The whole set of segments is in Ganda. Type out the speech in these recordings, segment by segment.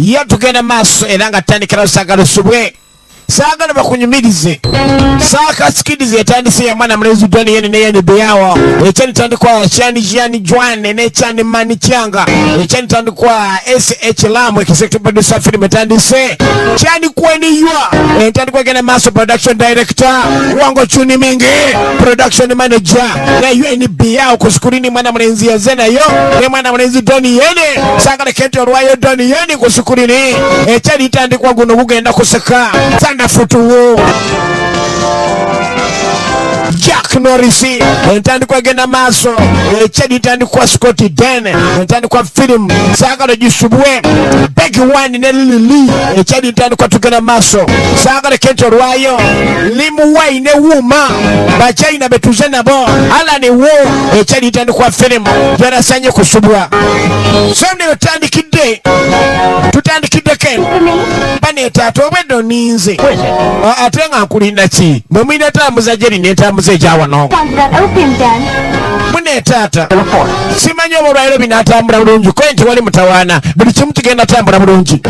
Ye tugenda maaso era nga tutandikirawo. Saagala osubwe, saagala bakunyumirize. Saaka Skidizi etandise ya mwana mulenzi Doni Yeni ne Yeni Biyawo. Ekyanitandikwa Kyani Jani Jwane ne Kyani Mani Kyanga. Ekyanitandikwa SH Lam, executive producer. Film etandise Kyani Kweni Ywa entandikwa egenda maaso. Production director Wango Chuni Mingi, production manager na Yeni Biyawo ku screen. Mwana mulenzi yaze nayo ne mwana mulenzi Doni Yeni. Saagala kenti olwayo Doni Yeni ku screen. Ekyalitandikwa guno gugenda kuseka sandafutuwo Jack Norris entandikwa egenda maaso. Ekyalitandikwa Scott Den entandikwa firimu. Saagala gisubwe. Beg One ne Lili ekyalitandikwa tugenda maaso. Saagala kenti olwayo Limuwai ne Wuma Bachina betuze nabo Alan Wo. Ekyalitandikwa firimu gyarasanye kusubwa. So neyo tandikidde, tutandikiddeko eno baneetaata obwedde oninze. Ate nga nkulinda ki? Mwe mulina tambuza gyeri n'entambuza egyawano. Onto that opium den. Muneetaata, simanyi oba olwaliro binaatambula bulungi koye nti wali mutawaana, buli kimu kigenda tambula bulungi.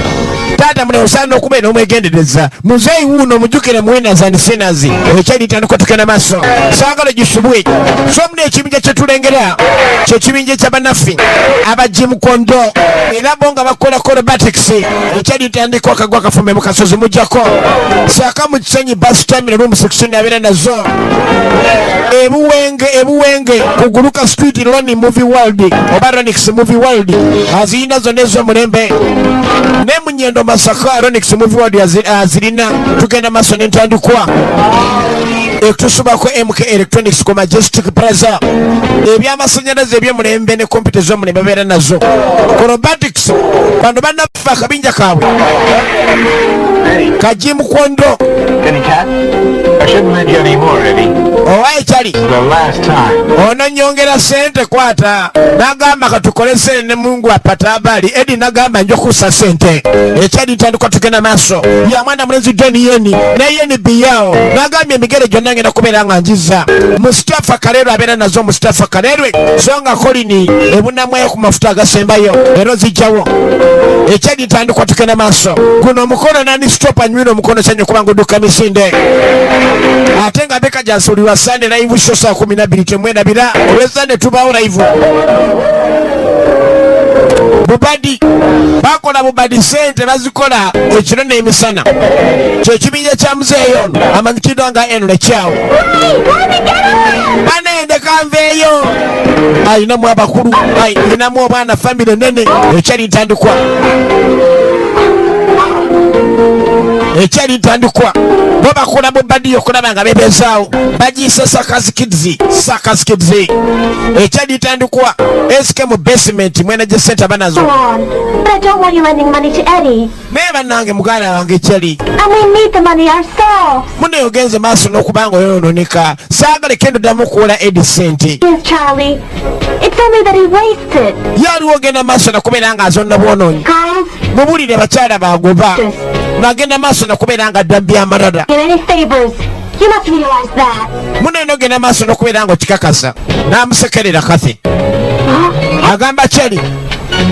Taata mune osaana okubeera omwegendereza. Muzeeyi wuuno mujjukire mu Winners and Sinners. Ekyalitandika tugenda maaso. Saagala gisubwe. So muna ekibinja kyetulengera kyekibinja ekyabannaffe aba Jim Kondo, era bo nga bakola acrobatics. Ekyalitandikwa akagwa kafume mu kasozi mujjako saka mu Kisenyi bus terminal room 16 abeera nazo. Ebuwenge, ebuwenge kuguluka street, Roni Movie World oba Ronix Movie World azirina zonna ez'omulembe. Ne Munyendo Masaka, Ronix Movie World azirina. Tugenda maaso n'entandikwa etusubako MK Electronics ku Majestic Plaza, ebyamasanyalaze ebyomulembe ne kompyuta ez'omulembe babeera nazo. Acrobatics bano bannaffe akabinja kaabwe kajimukondo. Any cat? I shouldn't lend you any more, Eddie. Owa ekyali. The last time. Ono nyongera sente kwata nagamba katukole sente ne Mungu apata habari. Edi nagamba njo kusa sente. Ekyali ntandikwa tugenda maaso ya mwana mulenzi Doni Yeni ne Yeni Biyawo. Nagambye emigere gyonna ngenda kubeera nga njiza Mustafa Kalerwe abeera nazo Mustafa Kalerwe. So nga Kolini ebunamwayo ku mafuta agasembayo era ozijjawo. Ekyali ntandikwa tugenda maaso. Guno omukono nani stop anywira omukono kyanyo kubanga odduka misinde. Ate nga beka jansuulirwa Sande live show saa 12. Temwerabira, olwesande tubaawo live. Bubadi bakola bubadi, sente bazikola ekiro n'emisana. Kyekibinja kya muzeeyo ono amanyikiddwa nga Enrekyawo. Banende kanveeyo, ayinamu abakulu, ayinamu obwana, famire nene. Ekyali ntandikwa, ekyali ntandikwa bo bakola bubadi okulaba nga bebezaawo. Bagiyise Sakas Kids, Sakas Kids. Ekyali ntandikwa SK mu basement mwena gye sente abanazo. Go on. But I don't want you lending money to Eddie. Naye bannange, muganda wange ekyali. And we need the money ourselves. Munaye ogenze maaso n'okuba nga oyonooneka. Saagala kendo ddamu okuwola Edi sente. Yes, Charlie. It's only that he wastes it. Ye aliwo ogenda maaso nakubeera nga azonna bwonoonyi. Girls, Mubulire bakyala bagoba nagenda maaso nakubeera nga dda byamalala. get any favors. You must realize that. Munaye nogenda maaso n'okubeera nga okikakasa. N'amusekerera Kathy agamba Kyali.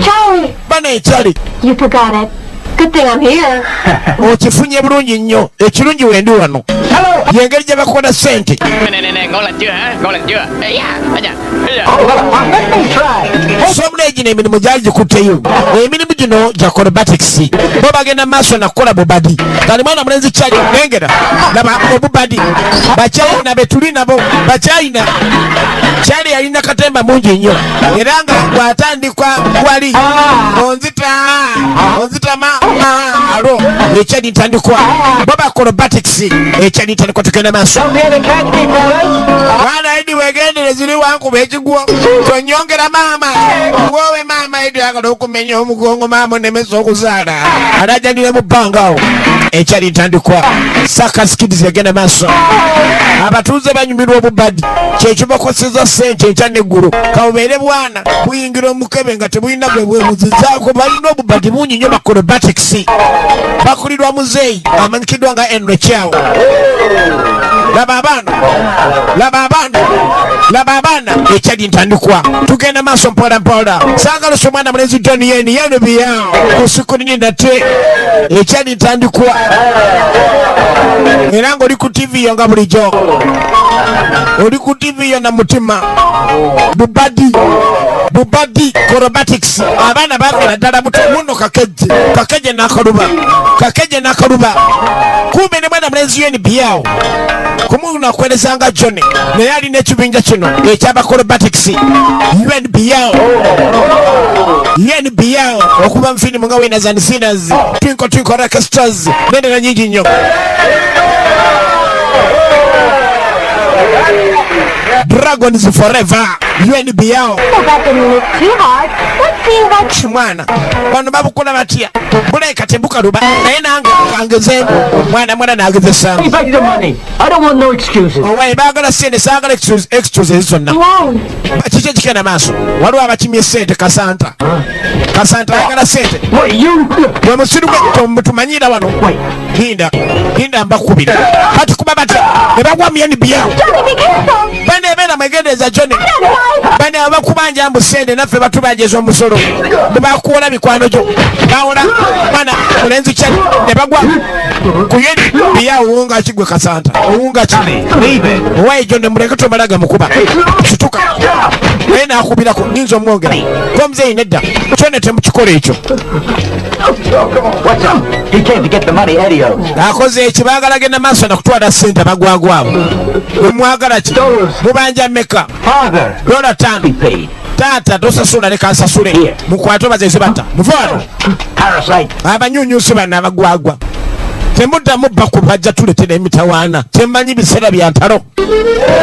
Charlie, Bana ekyali. you forgot it. Good thing I'm here. Okifunye bulungi nnyo, ekirungi wendi wano. Yengeri gye bakola sente. Nè nè nè, ngon lành chưa hả? Ngon lành chưa? Ê da, ây da, ây da. Let me try. Somula gino emirimu gyali gikutteyo, emirimu gino gya acrobatics. Bo bagenda maaso nakukola bubadi. Kali mwana mulenzi kyali nengera laba obubadi. Bakyayina betuli nabo bakyayina. Kyali yalina katemba mungi nnyo era nga bw'atandikwa wali onzita onzitama alo. Ekyali ntandikwa bo ba acrobatics. Ekyali ntandikwa tugenda maaso. Don't be able to catch me, fellas. Mwana Edi wegendere ziri wankuba ekigwo tonyongera maama wowe. Maama Edi agala okumenya omugongo. Maama onemesa okuzaala alajanire mu bbanga awo. Ekyali ntandikwa Sakas Kids yagenda maaso. Abatuuze banyumirwa obubadi, kyekibakoseza sente enkya neggulu. Kabubeere bwana buyingira omukebe nga tebulina bwe bwebuzizaako. Balina obubadi bungi nnyo. Ba acrobatics bakulirwa muzeeyi amanyikiddwa nga Enre Kyawo. Laba abaana, laba abaana, laba abaana. Ekyali ntandikwa, tugenda maaso mpola mpola. Sangalosa omwana mulenzi Donnie Yen Yuen Biao ku sikunini nate. Ekyali ntandikwa era ng'oli ku TV yo nga bulijjo, oli ku TV yo na mutima bubadi bubadi acrobatics. Abaana bagala ddala muto muno. Kakeje kakeje nakaluba kakeje nakaluba. Kumbe ne mwana mulenzi Yuen Biao kumuno akwereza nga Johnny, naye alina ekibinja kino eky'abacrobatics. Yuen Biao, Yuen Biao okuva mu firimu nga Winners and Sinners, Twinkle Twinkle Little Stars n'endala nyingi nnyo. Dragons Forever, Yuen Biao. Well, that didn't look too hard. Let's see if I Mwana, bano babukola batya? Buleka tebukaluba, naye nange kangezeemu. Mwana mwana nagezesaamu. Give back the money. I don't want no excuses. Owaye, baagala sente, saagala excuses zonna. Loan. Kiki ekigenda maaso? Waliwo abakimye sente. Kasanta kasanta ayagala sente. What, you? Gwe musiru gwe tumanyira wano. Linda, linda, mbakubira. Batukuba batya ne bagwa mu Yuen Biao? Johnny, be careful! Bane ebeera mwegendereza, Johnny. Bane abakubanja mbu sente, naffe batubanjeza omusolo bwebakuwola mikwano gyo bawola. Mwana mulenzi kyali ne bagwa ku Yuen Biao. Owunga ki gwe kasanta? Owunga ki? Leave it. Owaye Johnny, muleke, tomalaga mukuba, situka. Naye nakubirako nyinza omwongera ko muzeeyi. Nedda kyone, temukikola ekyo. What's up? He came to get the money Eddie owes. Akoze eki? Baagala genda maaso nakutwala sente. Abagwagwabo bwemwagala ki? Mubanja mmeka? Father, $5. Be paid. Taata, tosasula, leka nsasule. Here. Mukwate obazezi batta, muve wano. Parasite. Abanyunyusi bano abagwagwa, temuddamu baku, bajja tuletera emitawaana. Kyemmanyi, biseera bya ntalo,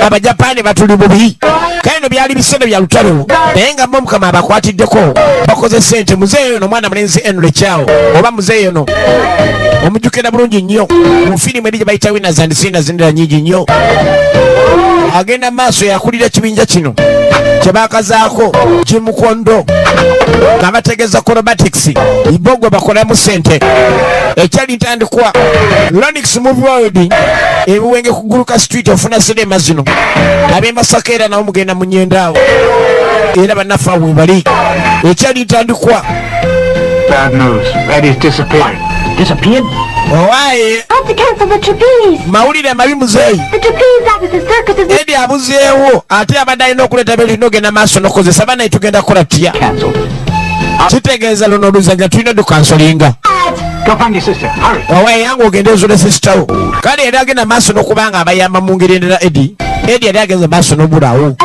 Abajapaani batuli bubi. Kale no byali biseera bya lutalo, naye nga mo Mukama abakwatiddeko, bakoze sente. Muzeeyo ono mwana mulenzi Henry Chow, oba muzeeyo ono omujjukira bulungi nnyo mu firimu eri gye bayita Winners and Sinners, endala nyingi nnyo. Agenda maaso yakulira ekibinja kino kyebakazaako kimukondo nga bategeeza acrobatics, ibogwe bakolamu sente. Ekyali ntandikwa, Lonix Movie World, ebuwenge ku Guluka Street, ofuna sinema zino. Ab'emasaka era nabo mugenda mu nyendaawo, era bannaffe awo webali. Ekyali ntandikwa. Bad news. Eddie's disappeared. Disappeared? Owaaye. I have to cancel the trapeze. Mawulire mabi, muzeeyi. The trapeze act at the circus is Eddie abuzeewo, ate abadde alina okuleeta betulina ogenda maaso n'okukozesa. Banaye, tugenda kukola tutya? Cancelled. Kitegeeza luno oluzannya tulina odukansolinga. bad. Go find your sister. Hurry. Owaye yange, ogende ozule sister wo. Kale yali agenda maaso n'okuba nga abayamba mu ngeri endala. Eddie, Eddie yali agenza maaso n'obulawo.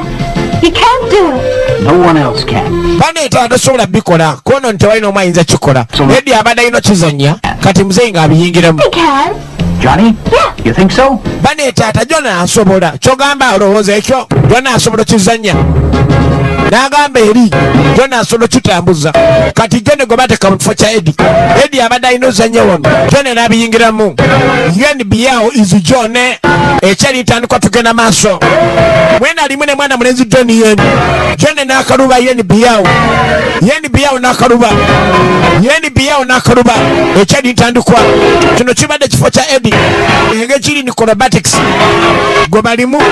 You can't do it. No one else can. Baneeta tosobola bikola kono nti tewalina omu ayinza kikola. Eddie abadde alina okizannya, kati muzeeyi ng'abiyingiramu. I can. Johnny? You think so? Baneetaata Jona asobola kyogamba, olowooza ekyo Jona asobola okizannya? N'agamba eri Jona asobola okitambuza. Kati Jone gwe bateeka mu kifo kya Eddie, Eddie abadde alina ozannya wano, Jone n'abiyingiramu. Yuen Biao is Jone. Ekyali ntandikwa, tugenda maaso. Mwena alimu ne mwana mulenzi Donnie Yen. Jone n'akaluba Yuen Biao, Yuen Biao n'akaluba, Yuen Biao n'akaluba. Ekyali ntandikwa, kino kibadde kifo kya Eddie engekiri ni acrobatics gwe balimu.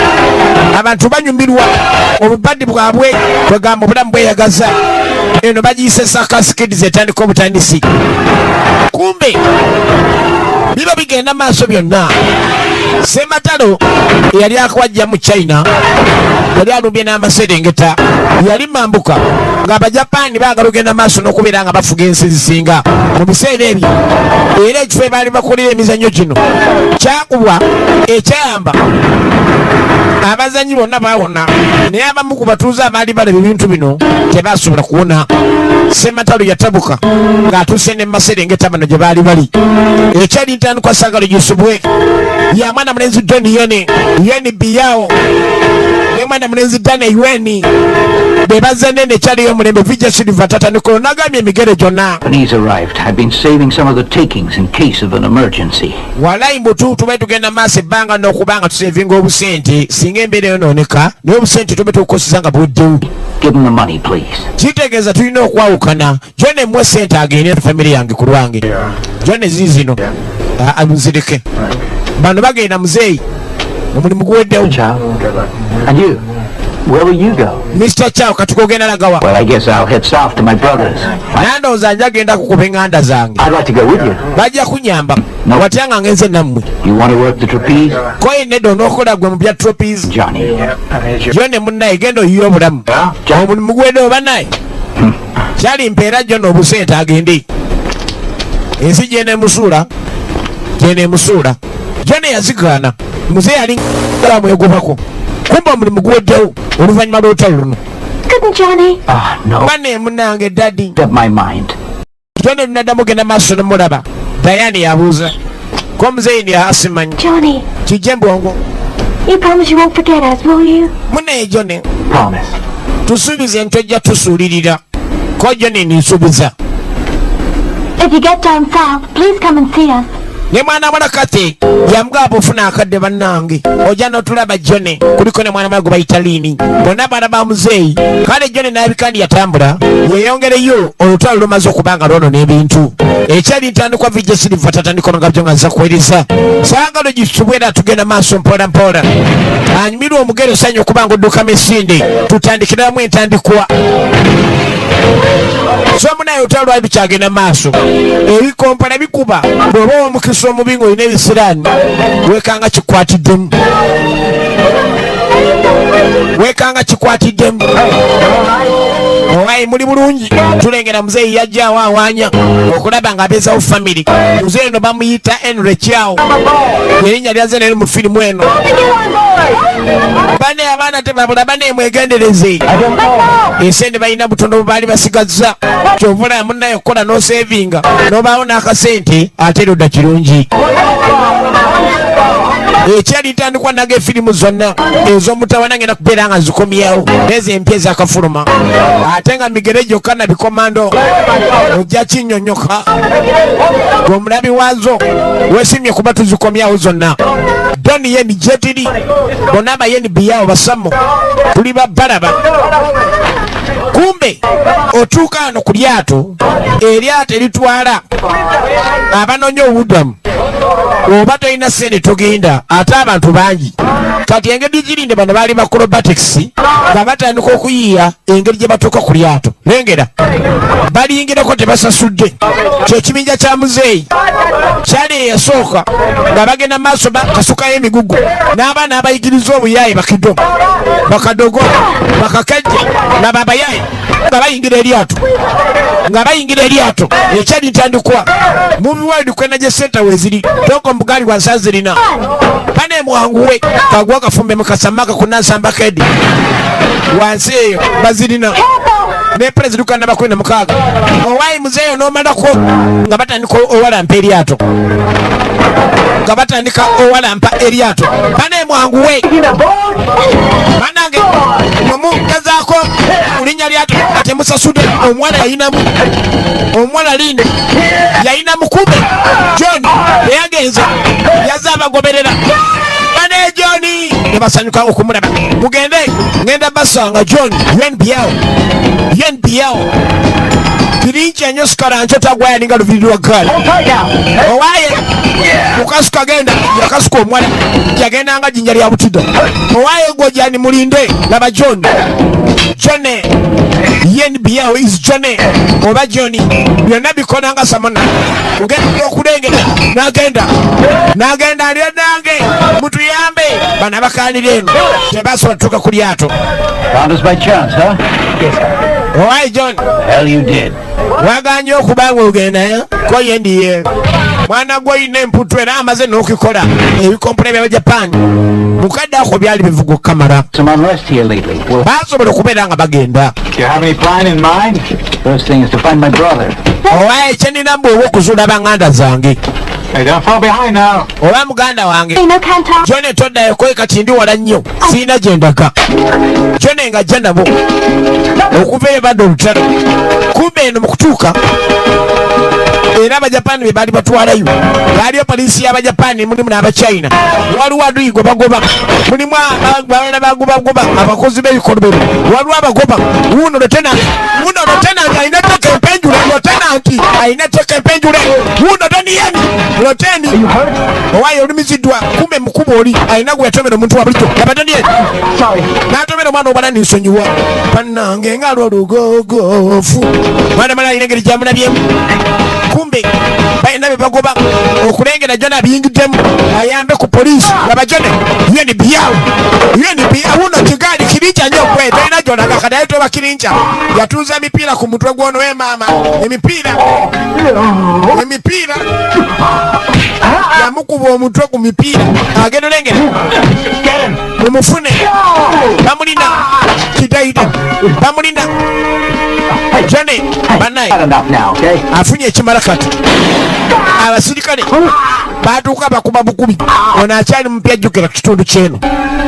Abantu banyumirwa obubadi bwabwe, kwegamba obulamu bweyagaza. Eno bagiyise Circus Kids, etandika obutandisi. Kumbe biba bigenda maaso byonna. Sematalo eyali akwajja mu China yali alumbye n'amaserengeta, yali mambuka ng'Abajapaani baagala ogenda maaso n'okubeera nga bafuga ensi zisinga mu biseera ebyo. Era ekifo ebaali bakolera emizannyo gino kyakubwa, ekyayamba abazanyi bonna bawona, naye abamu ku batuuze abaali balaba ebintu bino tebasobola kuwona. Sematalo yatabuka ng'atuuse ne maserengeta bano gye baali bali. Ekyali ntandikwa, sagalo gisubwe ya mwana mulenzi Donnie Yen, Yuen Biao, ne mwana mulenzi Dane Yuen be bazze nene. Ekyaliyo omulembe Vijay Silver tatanikolo nagambye emigere gyonna. Japanese arrived. I've been saving some of the takings in case of an emergency. Walayi mbutu tube tugenda maaso ebbanga n'okuba nga tusevinga obusente singa embeera yonooneka, naye obusente tube tubukozesa nga buweddewo. Give him the money, please. Kitegeeza tulina okwawukana. Jone muwe sente agende, famire yange ku lwange. Jone ziizino. Ah, muzireke, bano bagenda. Muzeeyi, omulimu guweddewo. Child. And you? Where will you go? Mr Chow, kati kogenda lagawa? Well, I guess I'll head south to my brother's. Nandowooza njagenda kukuba eŋŋanda zange. I'd like to go with you. Bajja kunyamba. No. Watya nga ngenze nammwe? You want to work the trapeze? Koye nedda, onookola gwe mu bya trapeze. Johnny. Jone munnaye, genda oyiye obulamu, omulimu gwedde oba naye kyali mpeera jona obusente agende ensi gyenemusuula gyenemusuula. Jone yazigaana. Muze yali amwegobako, kumba omulimu guweddewo oluvannyuma lw'olutalo luno. Couldn't Johnny? Ah, no. Bane munange, daddy. Up my mind. Jone lunaddamu genda maaso nomulaba. Dayani yabuuza ko muzeeyi ndi asimanyi. Johnny, Kijje mbwongo. you promise you won't forget us, will you? Munaye Jone. Promise. Tusuubize nti ojja tusuulirira. Ko Jone ninsuubiza. If you get down south, please come and see us. Ne mwana mwana kati yamugamba, ofuna akadde bannange ojja notulaba. Jone kuliko ne mwana mwana gwe bayita Liini, bonna baana ba muzeeyi. Kale Jone n'abikandi yatambula yeyongereyo. Olutalo lumaze okuba nga lwonona ebintu. Ekyali ntandikwa vijja siriva tatandika nga byo nga nza kuweereza saagalo gisubwera. Tugenda maaso mpola mpola, anyumirwa omugere sanya okuba nga odduka misinde. Tutandikiramu entandikwa. So munaye, olutalo lwali lukyagenda maaso, ebikompala bikuba. Bw'oba omukisa omubi ng'olina ebisiraani, wekanga kikwatiddemu, wekanga kikwatiddemu. Owayi, muli bulungi? Tulengera muzeeyi yajja awaawanya okulaba ng'abeezawo family. Muzeeyi eno bamuyita Henry Kyawo, erinnya lyaze neri mu firimu eno. Bane abaana tebabula, bane mwegendereze. Esente balina butono bwe baali basigazza. Kyovula munaye okukola n'osevinga n'obaawo n'akasente ate ludda kirungi. Ekyali ntandikwa naga efirimu zonna ez'omutawana ngenda kubeera nga nzikomyewo nezo empya ezakafuluma, ate nga migere gyokka na bikomando ojja kinyonyoka gwe omulabi waazo. Wesimye kuba tuzikomyawo zonna. Doni yeni jetiri bonna abayeni biyawo basamo tuli babbalaba. Kumbe otuuka wano ku lyato, eryato eritwala abanoonya obuddamu. Oba tolina sente togenda, ate abantu bangi. Kati engeri girinde bano baali ba acrobatics nga batandika okuyiiya engeri gye batuuka ku lyato. Lengera baliyingirako tebasasudde. Kyekibinja kya muzeeyi kyali eyasooka nga bagenda maaso bakasukayo emigugu n'abaana abayigiriza obuyaayi, bakido bakadogo bakakajja nga babayaayi nga bayingira eryato, nga bayingira eryato. Ekyali ntandikwa Movie World kwenaje senta weziri toko mbugali wansa zirina pane mwanguwe kagwa kafumbe mukasamaka kunansamba kedi wansi eyo bazirina ne president kanda bakwenda mukaaga. Owayi muzeeyo n'omalako nga batandika owalampa eryato, nga batandika owalampa eryato. Pane mwanguwe banange, mwemugezaako kulinnya lyato nga temusasudde. Omuwala yayinamu, omuwala linde yayina mukube. John teyagenze, yaze abagoberera. Bane John ne basanyuka okumulaba. Mugende, ngenda basanga. John UNBL UNBL kirinki enyo sikalancho tagwaya ninga luviri lwa gaali. Owaye kukasuka genda yakasuka omuwala yagenda nga jinja lya butida. Owaye gwojani mulinde. Laba John, John UNBL is John oba John, byonna bikona nga samona. Ugenda okulengera nagenda nagenda alyo nange mutuyambe. Bano abakanira eno tebasobola tutuuka ku lyato. Found us by chance, huh? Owaye John. Hell you did. Waganye okuba nga ogenda ko ye ndiye mwana gwe olina emputu era amaze n'okikola ebikompula byabajapani mukadde ako byali bivuga okukamala. Some unrest here lately. Well, Basobola okubeera nga bagenda. Do you have any plan in mind? first thing is to find my brother. Owaye kyenina mbwewa okuzuula baŋŋanda zange. Hey, don't fall behind now. Oba muganda wange. No, can't talk. Jone toddayo kwe kati ndi wala nnyo, siina gye ndaga. Jone nga ajja nabo okuva eyo badde olutalo. Kumbe eno mu kutuuka era Abajapani be baali batwalayo. Baaliyo poliisi y'Abajapani, mulimu n'Abachina, waliwo aduyi gwe bagoba, mulimu abalala bagobagoba abakozi b'ebikolobero, waliwo abagoba. Wuuno lotena, wuuno lotena ng'alina ettaka empenjula. Lieutenant alina etteeka empenjule wuno. Donien Lieutenant, owaye olumiziddwa? Kumbe mukuba oli alina gwe yatomera omuntu wa bulijjo. Laba Donien n'atomera omwana obwana. Ninsonyiwa bannange nga lwolugogofu mwana mala alina engeri gyamulabyemu. Kumbe balina be bagoba okulengera. Jona abiyingiddemu ayambe ku poliisi. Laba Jone yeni biyawo yeni biyawo. Wuno kigaali kirinca nnyo. Gwe tolina gyolaga kati aye toba kirinca. Yatuuza emipiira ku mutwe gwono. We maama, emipiira, emipiira, yamukuba omutwe ku mipiira. Agenda olengera mumufune. Bamulina kidayida, bamulina Jone banaye. Had enough now, okay? Afunye ekimala kati. Abasirikale batuuka bakuba bukubi. Ono akyali mupya, ajjukira ku kitundu kyeno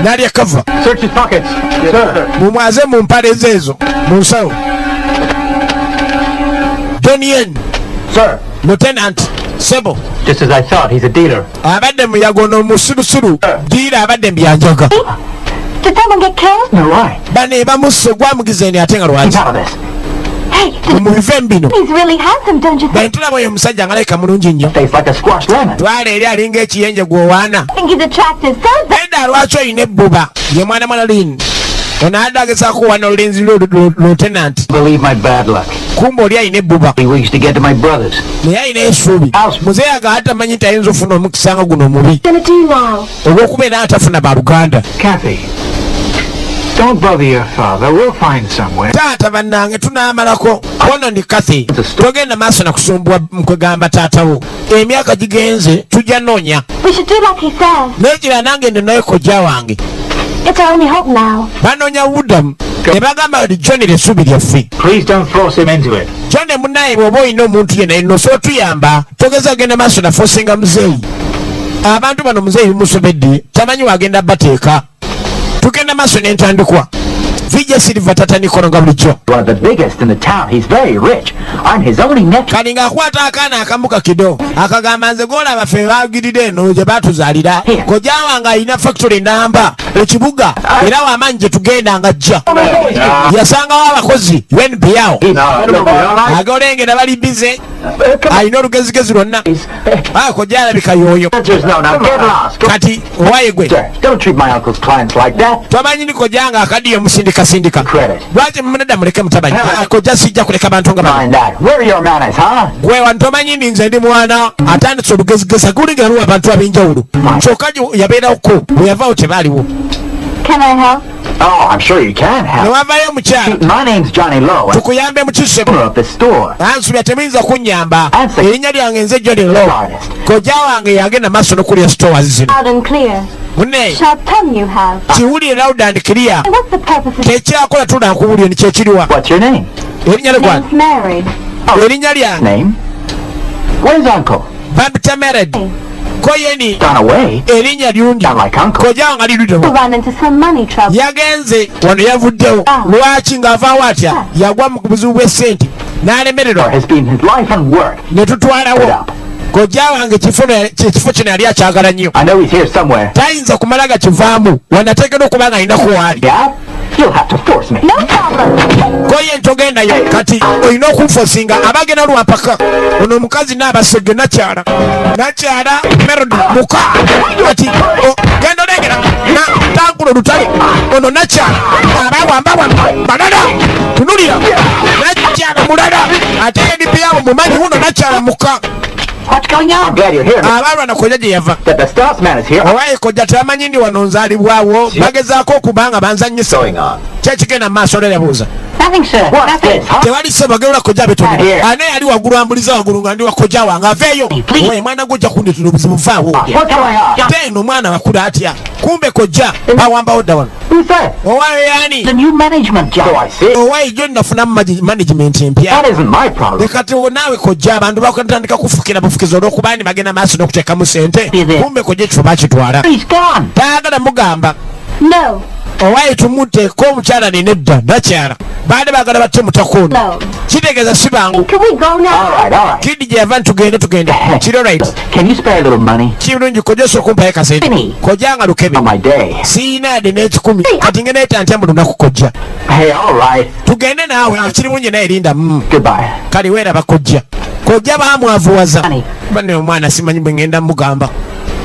n'alya kava. Search his pockets. Sir. Mumwaze mu mpale ze ezo mu nsawo. Donien. Sir. Lieutenant, sebo. Just as I thought, he's a dealer. Abadde muyago ono omusirusiru diira, abadde mbyanjaga. Did someone get killed? No, why? Bano bamusse gwamugize eni ate nga lwaki? Out of this. Hey, Mu bive bino. he's really handsome, don't you think? Bentulaba oyo omusajja nga alabika mulungi nnyo. Face like a squashed lemon. Twala eri, alinga ekiyenje gwowaana. I think he's attractive. So is Enda, lwaki olina ebbuba? Ye mwana mwana ono adde agezaako wana olulenzi lwe lieutenant. Believe my bad luck. Kumba oli alina ebbuba. 3 weeks to get to my brother's. Naye alina essuubi. Muzeeyi aga atamanyi nti ayinza ofuna omukisa nga guno omubi gonna do now? olw'okubeera atafuna baluganda. Kathy, don't bother your father. We'll find somewhere. Taata bannange, tunaamalako ono ndi Kathy. Togenda maaso nakusumbwa kwegamba taatawo, emyaka gigenze, tujja noonya. We should do like he says. Nekira nange ndi naye kojja wange. It's our only hope now. Banoonya budamu ne bagamba nti John lyessuubi lyaffe. Please don't force him into it. John munaye, bw'oba olina omuntu yenna yenna osobola otuyamba, togeza genda maaso nafosinga muzeeyi. Abantu bano muzeeyi bimusobedde, tamanyi wagenda bateeka. Tugenda maaso n'entandikwa. VJ Silver tatanikono nga bulijjo. One of the biggest in the town. He's very rich. I'm his only nephew. Kali ng'akwata akaana akamu kakido akagamba, nze gwolaba ffe bagirira eno gye batuzaalira. Kojja wange alina factory namba ekibuga era wamaanyi gye tugenda nga jja yasangawo abakozi UNPAwo agolengera bali busy, alina olugezigezi lwonna. Ah, kojja alabika yoyo. Answers no. Now get lost. Go. Kati owaye gwe. Sir, don't treat my uncle's clients like that. Tomanyi ni kojja nga akadiye musindikasindika. Credit. Lwaki munedda? Muleke mutabanyi. Ah, kojja sijja kuleka bantu nga bano. Mind that. Where are your manners, huh? Gwe wano tomanyi ndi nze ndi mwana atandise olugezigezi agulingira luwa abantu ab'enjawulo, kyokka yabeerawoko bwe yavaawo tebaaliwo. Can I help? Oh, I'm sure you can Ne help. wavaayo omukyala. My name's Johnny Lowe. I'm Tukuyambe mu kisebo? owner of the store. Ansubya temuyinza kunnyamba. Erinnya lyange nze Johnny Lowe. Artist. Kojja wange yagenda maaso n'okulya stores zino. Loud and clear. Munne. Sharp tongue you have. Kiwulire loud and clear. What's the purpose of Tekyakola tula nkuwulire ni kyekiriwa? What's your name? Erinnya ligwana? Name's Mary. Erinnya lyange. Name? Where's Uncle? Bampita Mered koyeni. Gone away. Erinnya lyungi. Not like Uncle. Kojja wange aliruddewo. Run into some money trouble. Yagenze wano, yavuddewo lwaki? Ng'avaawo atya? Yagwa mu buzibu bw'essente n'alemererwa. Has been his life and work. Ne tutwalawo kojja wange. Ekifo kino yali akyagala nnyo. I know he's here somewhere. Tayinza kumala gakivaamu, wanateekedwa okuba nga alinako waali. Yeah? You'll have to force me. No problem. Koye ntogendayo kati, olina okunfosinga. Abagenda lwampaka ono omukazi n'abasege nakyala nakyala Melody muka kati genda olengera tankula olutale. Ono nakyala abawambawa balala tunulira nakyala mulala ate edipyabo mumanyi wuno nakyala muka. What's going on? I'm glad you're here. Abalwana kojja gye yava. That the Stoss man is here. Owaye kojja tebamanyi ndi wano nzaalibwawo, bagezaako okuba nga banzanyisa. Going on? Kyekigenda mu maaso olwo yabuuza. Nothing, sir. What's Nothing. this, huh? Tewali ssebo, genda kojja betonera ane yali waggulu ambuliza waggulu nga ndi wakojja wange aveeyo. Owaye mwana gwe ojja kundetera obuzibu, vaawo. What's going on? Te eno omwana wakula atya? Kumbe kojja bawambawo dda wano. Who's that? Owaye yani? The new management job. So I see. Owaye jo nafunamu management empya. That isn't my problem. Leka ti naawe kojja abantu bakatandika kufukira bufukizi olw'okuba ni bagenda maaso n'okuteekamu sente. Kumbe kojja ekifo bakitwala. He's gone. Tayagala mugamba. No. Owaye tumuteeko omukyala nina edda nakyala. Baade baagala batte mutakono. No. Kitegeeza si bangu. Can we go now? All right, all right. Kidi gye yava ntugende, tugende kiro, right? Can you spare a little money? Kirungi, kojja osobola okumpayo kasente? Penny. Kojja nga lukebe. On my day. Siina yadde n'ekikumi. Kati ngenda yita ntya mu lunaku, kojja? Hey, all right. Tugende naawe. Ah, kiri bulungi naye linda. Goodbye. Kale weeraba kojja. Kojja baamwavuwaza. Honey. Bane omwana simanyi bwe ngenda mugamba.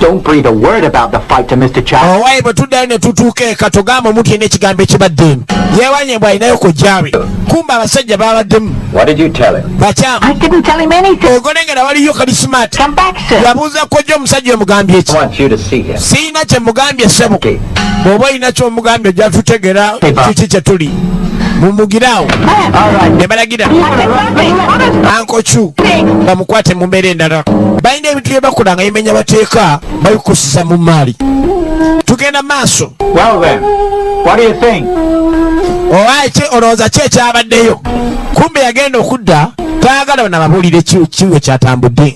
Don't breathe a word about the fight to Mr. Chow. Owaye, bwe tuddayo ne tutuuka eka, togamba omuntu yenna ekigambo ekibadde eno. Yeewanye bwe alinayo kojjaawe. Kumba abasajja babaddemu. What did you tell him? Bakyamu. I didn't tell him anything. Ogolengera waliyo kali smart. Come back, sir. Yabuuza kojja, omusajja omugambye eki? I want you to see him. Siina kye mugambye, ssebo. Bw'oba olina kyomugambye, ojja tutegera kiki kye tuli mumugiraawo. All right. Ne balagira Uncle Chu bamukwate mu mbeera endala. Balina ebintu bye bakola nga bimenya bateeka, babikusiza mu maali. Tugenda maaso. Well then, what do you think? Owaye, olowooza ki ekyabaddeyo? Kumbe yagenda okudda, tayagala bana babuulire kiwe kyatambudde,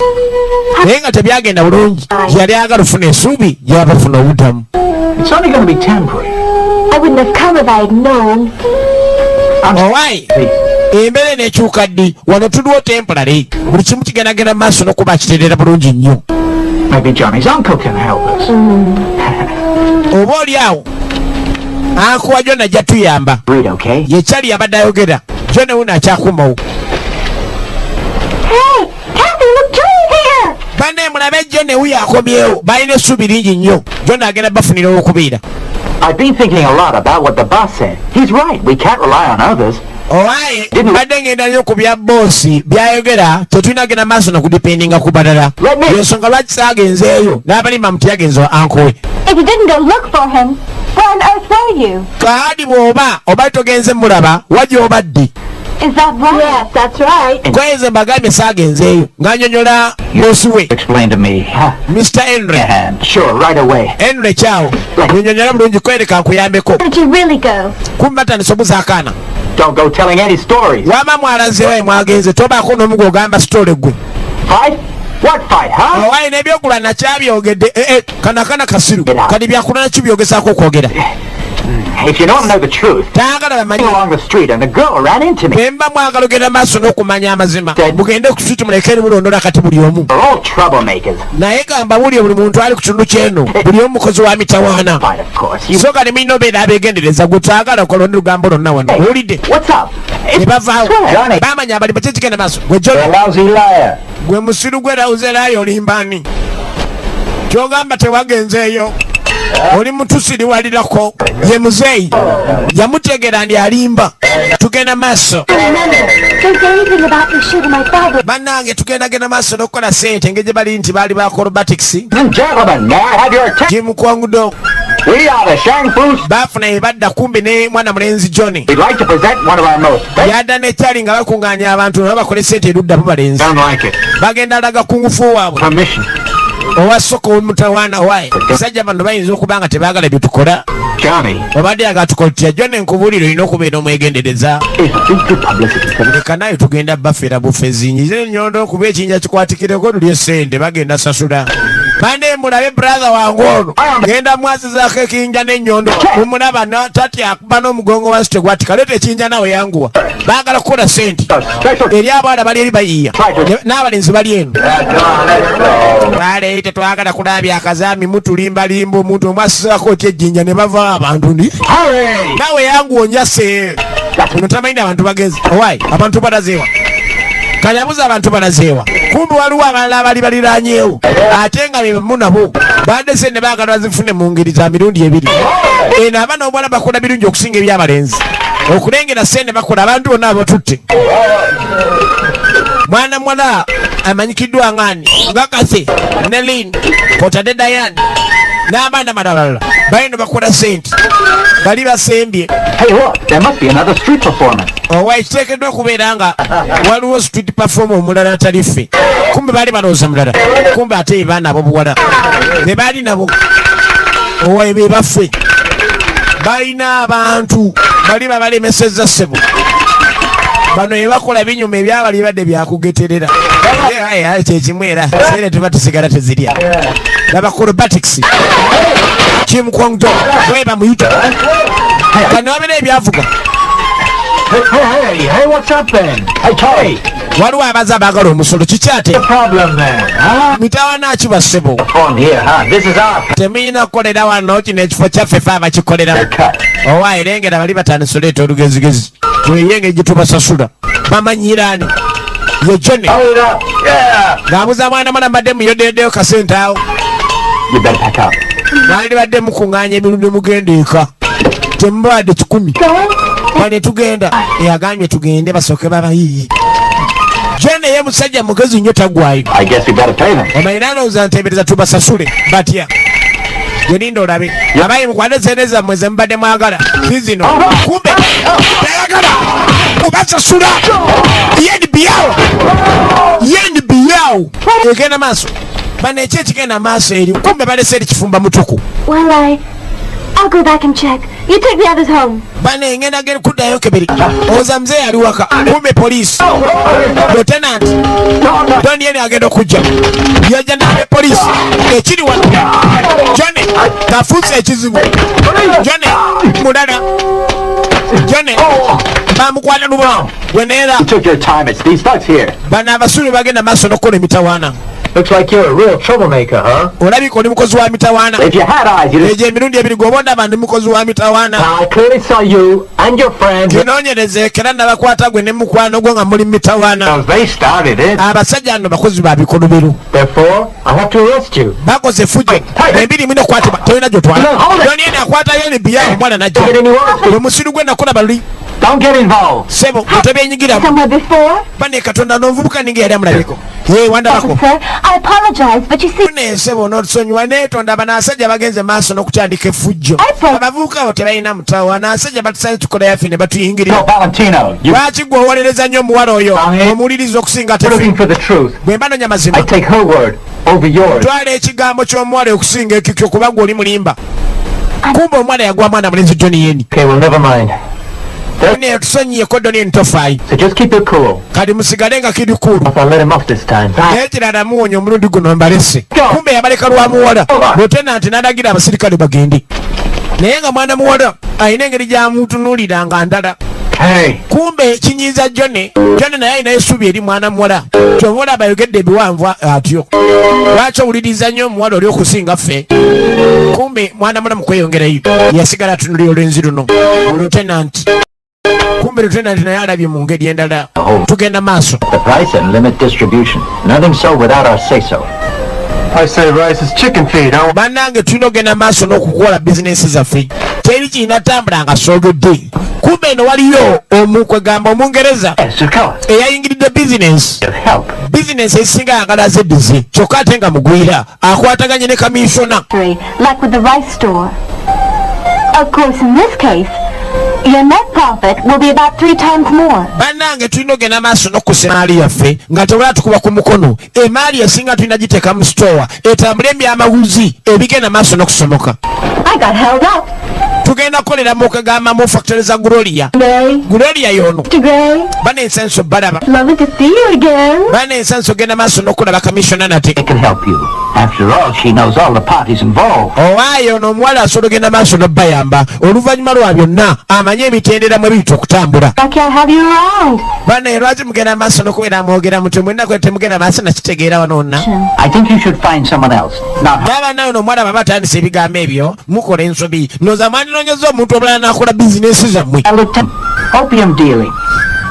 naye nga tebyagenda bulungi. Yali ayagala ofuna essuubi, yaba bafuna obuddamu. It's only going to be temporary. I wouldn't have come if I had known. Owaye, embeera eneekyuka ddi? Wano tuliwo temporary, buli kimu kigendagenda mu maaso n'okuba kiterera bulungi nnyo. Maybe Johnny's uncle can help us. Oba oli awo uncle wa John ajja tuyamba. Read, okay? Ye kyali yabadde ayogera, John wuno akyakumawo. Hey, Kathy, look, Johnny's here! Banne mulabe, John wuyo akomyewo. Balina essuubi lingi nnyo, John agenda bafunira olwokubeera. I've been thinking a lot about what the boss said. He's right. We can't rely on others. Owaye, badde ngenda nnyo ku bya boss byayogera, tetulina genda maaso nakudependinga ku balala. Yensonga lwaki saagenzeeyo n'abalima muti yagenze wa uncle we. If you didn't go look for him, where on earth were you? Kaadi bw'oba obadde togenze mulaba, wajja obadde. Is that right? Yes, that's right. Kwenze mbagambye saagenzeeyo nga nyonyola boss we. Explain to me. Huh? Mr Henry. And sure, right away. Henry kyawo nyonyola bulungi, kwereka nkuyambeko. Where did you really go? Kumbe batandise obuza akaana. Don't go telling any stories. Wama mwalazeewo mwagenze, tobaako n'omu gwogamba story gwe. Fight? What fight, huh? Owaye, n'ebyokulwana nakyabyogedde. Eh, eh, kana kana kasiru kati byakulwana kibyogezaako okwogera. If you don't know the truth, Tayagala bamanyi. along the street and the girl ran into me. Bwe mba mwagala ogenda maaso n'okumanya amazima, mugende ku street, muleke mulondola kati buli omu. We're all troublemakers. Naye gamba buli muntu ali ku kitundu kyeno, buli omu mukozi wa mitawaana. Fight, of course. You. So kati mulina obeera abeegendereza. Gwe twagala okolonda lugambo lwonna wano, owulidde? What's up? Ne bavaawo. Johnny. Bamanya abali baki kigenda maaso. Gwe Johnny. Lousy liar. Gwe musiru gwe, lousy liar, olimbani kyogamba tewagenzeeyo, oli mutusiriwalirako. Ye muzeeyi yamutegera ndi alimba. Tugenda maaso. Remember, don't say anything about your shoe to my father. Bannange, tugendagenda maaso n'okukola sente engeri gye bali nti baali ba acrobatics. And gentlemen, may I have your attention? Jim Kwangdo. We are the Shang Fu. Baafuna ebadda kumbi ne mwana mulenzi Johnny. We'd like to present one of our most famous. Yadda nekyali nga bakuŋŋaanya abantu nabo bakole sente erudda bo balenzi. Don't like it. Bagenda laga kungufu waabwe. Permission. Owasooka omutawaana waye basajja bano bayinza okuba nga tebaagala bye tukola. Johnny Obadde agatukolotya John, nkubuulire, olina okubeera omwegendereza. Is the publicity for the Leka naye, tugenda bafera bufezi nyize nyondo okuba ekinja kikwatikireko luli esente bagenda sasula. Bande mulabe brother wange ono, genda mwasizaako ekinja n'ennyondo. Mumulaba tatya akuba n'omugongo wansi tegwatika. Leeta ekinja nawe, yanguwa, baagala kukola sente. Special. Eri abaana bali eri bayiiya n'abalenzi bali eno. Twale, tetwagala kulabya akazaami, mutulimbalimba. Omuntu omwasizaako otya ejjinja ne bavaawo abantu ndi? Hurry! Naawe yanguwa, onjase ono tamanyi abantu bagezi. Owaayi, abantu balazeewa? Kanyabuza, abantu balazeewa? Kumbe waliwo abalala abali baliranyeewo ate nga bebamu nabo badde sente baagala bazifune mu ngeri za mirundi ebiri. Eno abaana obuwala bakola birungi okusinga ebyabalenzi okulengera sente bakola. Abantu bonna abatutte mwana muwala amanyikiddwa ngani nga Kathy ne Lin kotadde Diane n'abaana malalala balina bakola sente bali basembye. Hey, look, there must be another street performance. Owa ekiteekeddwa okubeera nga waliwo street performer omulala atali ffe. Kumbe baali balowooza mulala, kumbe ate baana abobuwala be baali nabo. Owa be baffe balina abantu bali babalemesezza ssebo. Bano ebakola binyuma, ebyabali bibadde byakugeterera kyekimu, era sere tuba tusigala tezirya. Laba acrobatics Kim Kwang Do weba muyita kano wabeera ebyavuga. Hey, hey, hey, what's up then? Hey, Charlie. Waliwo abaza abaagala omusolo. Kikyate? The problem then, huh? Mitawaana kiba, ssebo. Perform here, huh? This is our Temuyina kukolera wano, kino ekifo kyaffe fe abakikolera. Cut. Owa erengera bali batandise oleeta olugezigezi weyenge gye tubasasula bamanyiraani ye Jone. Hold it up. Yeah. Ng'abuza mwana mwana mbadde muyoddeeddeyo kasente awo. You better pack up. Mwalibadde mukuŋŋaanya emirundi, mugenda eka temubadde 100. Wane tugenda, eyagambye tugende basooke babayiye. Jone ye musajja mugezi nnyo, tagwayo. I guess we better pay them. Omanyi nalowooza ntebereza tubasasule batya? Geninda olabe abayi mukwate sente zammwe zemubadde mwagala zizino. Kumbe tayagala kubasasula. Yenbiyawo, yenbiyawo egenda maaso bano. Eki ekigenda maaso eri? Kumbe balese eri kifumba mutuku. Well, I'll go back and check. You take the others home. Bano engenda genda kuddayo keberi oza muzeeyi ali waka. Kumbe poliisi, Lieutenant Donien agenda okujja, yajja nabe poliisi. Ekiri wano, Johnny tafuuse ekizibu. Johnny mulala, Johnny bamukwata luba weneera. You took your time. It's these thugs here. Bano abasuli bagenda maaso n'okukola emitawaana. Looks like you're a real troublemaker, huh? Olabika oli mukozi wa mitawaana. If you had eyes, you'd Egyo emirundi ebiri gwoba ondaba ndi mukozi wa mitawaana. I clearly saw you and your friends. Ginoonyereze era nabakwata gwe ne mukwano gwo nga muli mitawaana. Because they started it. Abasajja nno bakozi ba bikolobero. Therefore, I have to arrest you. Bakoze effujjo embiri mwina okukwatibwa, tolina gyotwala. Yonieni akwatayo enibiya omwana najja omusiru gwe nakola baluli. Don't get involved. Sebo, tebyenyigiramu. Somewhere before? Bane Katonda n'omuvubuka ninga yali amulabeko. Ye wandabako. Officer, I apologize, but you see, Nesebo n'otusonyiwa neetonda. Bano abasajja bagenze maaso n'okutandika effujjo. Abavubuka abo tebalina mutawaana. Abasajja batusanze tukola yaffe ne batuyingirira. No, Valentino. You Lwaki gwe owolereza nnyo omuwala oyo, omuwuliriza okusinga tefe? Looking for the truth. Bwe mba nonya mazima, I take her word over yours. twala ekigambo ky'omuwala okusinga ekikyo, kuba gwe oli mulimba. Kumba omuwala yagwa mwana mulenzi Joni yeni. Okay, well, never mind. Tusonyiyeko Doni yeni, tofaayo. So just keep it cool. Kati musigale nga kiri cool. I'll let him off this time. Naye kirala muwonya omulundi guno mbalese. Kumbe yabaleka lwa muwala. Lieutenant n'alagira abasirikale bagende, naye nga mwana muwala alina engeri gyamutunuulira nga ndala. Hey, Kumbe kinyiiza Jone. Jone naye alina essuubi eri mwana muwala. Kyova olaba ayogedde ebiwanvu atyo. Lwaki owuliriza nnyo omuwala oli okusinga ffe? Kumbe mwana muwala mu kweyongerayo yasigala atunulira olwenzi luno lieutenant. Kumbe lieutenant naye alabye mu ngeri endala. Tugenda maaso. The price and limit distribution. Nothing sold without our say-so. I say rice is chicken feed, huh? Bannange, tulina ogenda maaso n'okukola bizinensi zaffe. Teri kirina tambula nga soogedde. Kumbe eno waliyo omukwegamba omungereza Yes, of course. eyayingiridde bizinensi. Of help. Bizinensi ezisinga ayagala zeddize, kyokka ate nga mugwira akwataganye ne kaminsona. Like with the rice store. Of course, in this case, your net profit will be about 3 times more. Bannange, tulina ogenda maaso n'okusa emaali yaffe nga tewala tukuba ku mukono. Emaali esinga tulina giteeka mu sitowa etambule ebyamaguzi ebigenda maaso n'okusomoka. I got held up. Tugenda kukolera mu kagamba mu factory za Gloria. Mary, Gloria yono. Mr. Gray, Bana ensanso balaba. Lovely to see you again. Bana ensanso genda maaso n'okulaba kamishona nate. It can help you. After all, she knows all the parties involved. Owaayo ono omuwala asobola ogenda maaso n'obbayamba. Oluvannyuma lwa byonna amanye emitendera mwe biyita okutambula. Lucky I have you around. Bana, lwaki mugenda maaso n'okubeera mwogera mutyo mwenna kwe temugenda maaso nakitegeera wano wonna? I think you should find someone else. Not her. Naaba nawe n'omuwala baba atandise ebigambo ebyo, mukola ensobi. Noza mwandinoonyeza omuntu omulala n'akola bizinensi zammwe. Lieutenant. Opium dealing.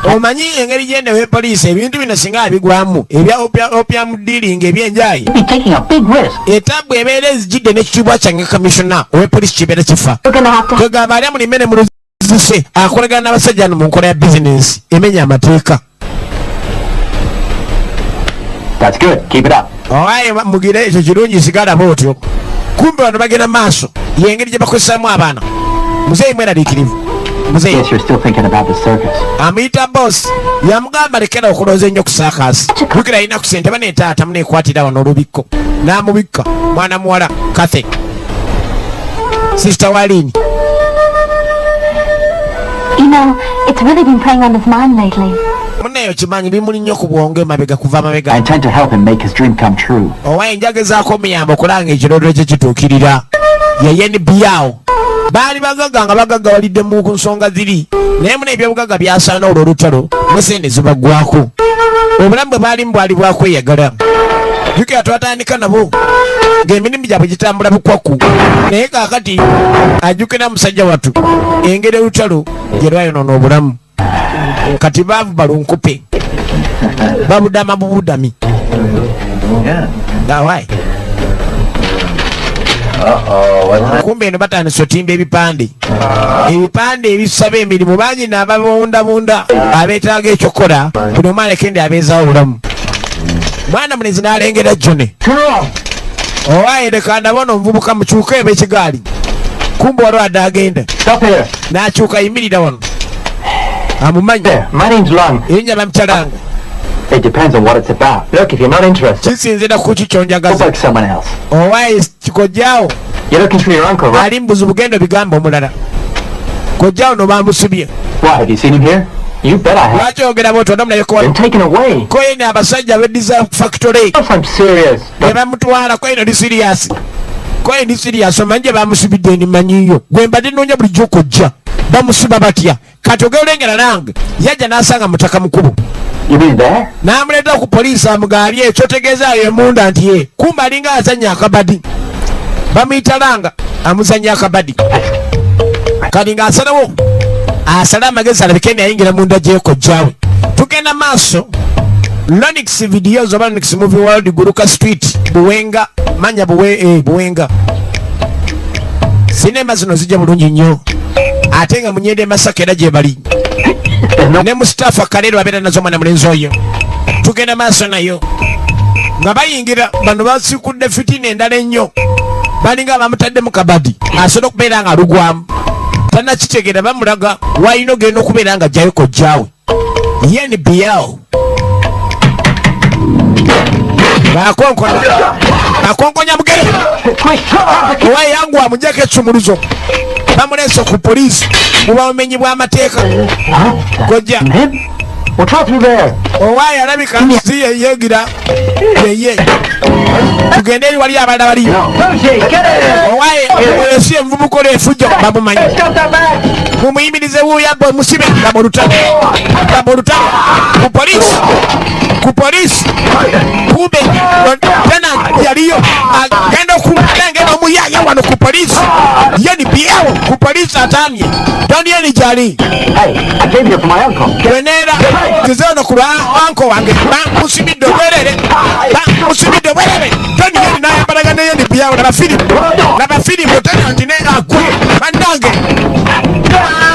Omanyi engeri gyendewe poliisi ebintu bino singa abigwamu ebya opium dealing ebyenjayi. You'd be taking a big risk. Etabbu ebeera ezijjidde n'ekitiibwa kyange kamishona owepoliisi kibeera kifa. We're gonna have to Kwegamba ali muli mmere muluzise akolagana n'abasajja no mu nkola ya bizinensi emenya amateeka. That's good. Keep it up. Owaye mugire ekyo kirungi, sigala bwotyo. Kumbe bano bagenda maaso yengeri gye bakozesaamu abaana. Muzeeyi mweraliikirivu muzeeyi. Guess you're still thinking about the circus. Amuyita bosi, yamugamba lekera okulowooza ennyo ku saakaasi, lukira alina ku sente. Baneetaata muneekwatira wano olubikko n'amubikka mwana muwala Kathe, sister walini. You know, it's really been preying on his mind lately. Muneeyo kimanyi bimuli nnyo ku bwongo emabega kuva I mabega. intend to help him make his dream come true. Owaye njagezaako omuyamba okulanga ekirooto kye kituukirira yeye ni biyawo. Baali bagagga nga bagaggawalidde mu nsonga ziri, naye muna ebyobugagga byasaana olwo olutalo ne sente zibaggwako. Obulamu bwe baalimu bwali bwakweyagala. Jjukira twatandika nabo ng'emirimu gyabwe gitambula bukwaku, naye kaakati ajjukira musajja wattu engeri olutalo gye lwayonoona obulamu. Kati baavu balunkupe, babudama bubudami. Awai, kumbe eno batandise otimba ebipande, ebipande ebisaba emirimu. Bangi naababundabunda abeetaaga ekyokukola. Buli omu aleke ndi abeezaawo obulamu. Mwana mulenzi n'alengera Jone. Owaye, leka ndabona omuvubuka. Mukyuke eba ekigaali. Kumbe waliwo adde agenda. Stop here. N'akyuka, yimirira wano, amumanyi. There. My name's Lung. Erinnya bamukyalanga. It depends on what it's about. Look, if you're not interested, Kisinzira ku ki go kyonjagaza. back someone else. Owaye, kikojjaawo. You're looking for your uncle, right? Ali mbuzi bugendo bigamba omulala. Kojjaawo no bamusibye. Why, have you seen him here? You bet I have. Lwaki oyogera bwotyo? Onamulabeko? Been taken away. Koyini abasajja beddiza factory. Yes, I'm serious. Ne bamutwala. Koyino ndi serious, koyi ndi serious. Omanyi gye bamusibidde? Ndimanyiyo gwe mbadde noonya bulijjo. Kojja bamusiba batya? Kati ogolengera nange yajja n'asanga mutaka mukubu. You mean there? N'amuleeta ku poliisi amugaabye ekyotegeezaayo emunda nti ye kumba alinga azannya akabadi. Bamuyita Langa, amuzannya akabadi. Kati ng'asalawo asale amagezi alabike neyayingira munda gyekojjawe. Tugenda maaso. Lonix Videos oba Lonix Movie World, Guruka Street, Buwenga, manya Buwenga. Sinema zino zijja bulungi nnyo, ate nga munyende Masaka era gye bali. There's no Ne Mustafa Kalero abeera nazo. Mwana mulenzi oyo tugenda maaso nayo nga bayingira. Bano basikudde fitina endala ennyo. Balinga bamutadde mu kabadi, asobola okubeera nga alugwamu tanakitegeera. Bamulaga walina ogenda okubeera nga ajjayo kojjaawe yenbl. Bakonkonya, bakonkonya mugere. Owa yangu amujjako ekisumuluzo. Bamuleese ku poliisi muba bumenyi bw'amateeka. Kojja. Him? We'll try through there. Owaaye, alabika si yeyegira yeye. Tugende eri wali abalala baliyo. Rosie, get it! Owaaye, oyo si envubuka olwo efujjo, bamumanyi. Stop that man! Mumuyimirize wuuyo abba omusibe. Laba olutalo, laba olutalo ku poliisi, ku poliisi. Kumbe tena yaliyo agenda okulengera omuyaya wano ku poliisi. Ye ni biewo ku poliisi atamye Daniel gyali. Hey, I came here for my uncle. Weneera nzize ono ku lwa uncle wange. Bamusibidde obwerere, bamusibidde obwerere. Daniel nayambalaga neye ni biewo. Laba firimu, laba firimu. Lieutenant ne agwe bannange.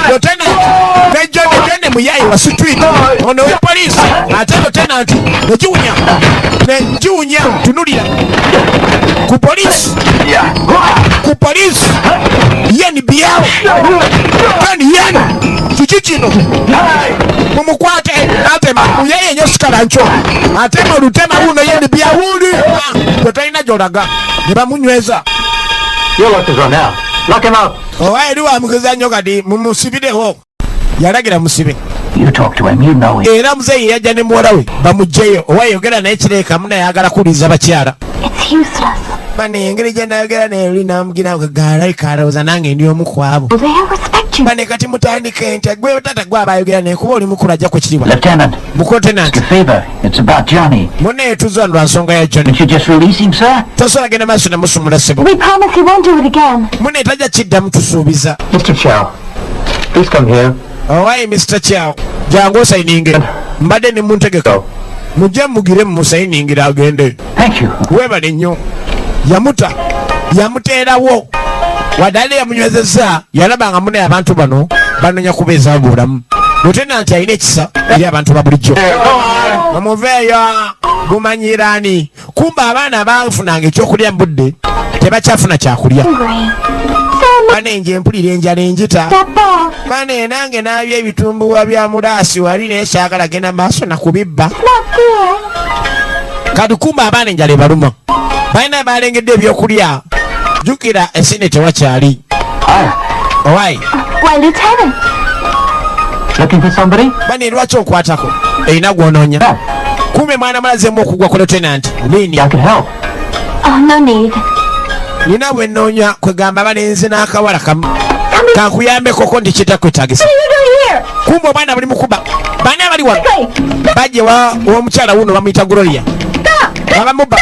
Lieutenant ne John, John muyayi wa street ono we poliisi, ate lieutenant nekiwunya, nekiwunya. Tunulira ku poliisi, ku poliisi. Ye ni byawo John yen. Kiki kino? Mumukwate. Atema muyayi enyo sikalanco, atema olutema wuno. Ye ni byawuli gwe talina gyolaga. Ne bamunyweza. Your luck has run out. Lock him up. Owa eri wamugeza nnyo. Kati mumusibirewo, yalagira musibe. You talk to him, you know him. Era muzeeyi yajja ne muwala we bamugjeyo. Owa yogera naye, kireka munayagala kuwuliriza bakyala. It's useless. Bane engeri gye nayogera neri namugira galayika alowooza nange ndi omu ku abo. They'll respect you. Bane kati mutandike ntya? Gwe taata gwe abayogera naye kuba oli mukulu ajja kukiriwa. Lieutenant, Mukotenanti. your favor. It's about Johnny. Munne tuzza lwa nsonga ya Johnny. Can't you just release him, sir? Tosobola genda maaso nemusumula, ssebo. We promise he won't do it again. Munne tajja kiddamu, tusuubiza. Mr. Chow, please come here. Owaye Mr. Chow, jangu osayininge. Mbadde ne muntegeka. Mujje mugire mumusayiningira agende. Thank you. Weebale nnyo. Yamuta yamuteerawo wadde ali yamunywezezza. Yalaba nga mune abantu bano banonya kubeezaawo bulamu. Lieutenant alina ekisa eri abantu ba bulijjo. Mumuveeyo gumanyiraani. Kumba abaana bafunanga ekyokulya mu budde tebakyafuna kyakulya. Hungry. So Bane nje mpulira enjala enjita. that ball. Bane nange naabya ebitumbuwa bya mulaasi wali, naye saagala genda maaso nakubibba. Not fair. Kati kumba abaana enjala ebaluma, balina balengedde ebyokulya. Jjukira esente tewakyali. Hi. Owayi. Why, Lieutenant. Looking for somebody? Bane lwaki okwatako erina gwonoonya? Yeah. Kumbe mwana mulazemu okugwa ku lieutenant Lini. I can help. Oh, no need. Nina bwe nnoonya kwegamba abalenzi n'akawala kamu. Kankuyambekoko nti kitakwetagisa. What are you doing here? Kumbe obwana buli mukuba bani abali wano Wait, bajje wa omukyala wuno bamuyita Gloria. stop! Abamuba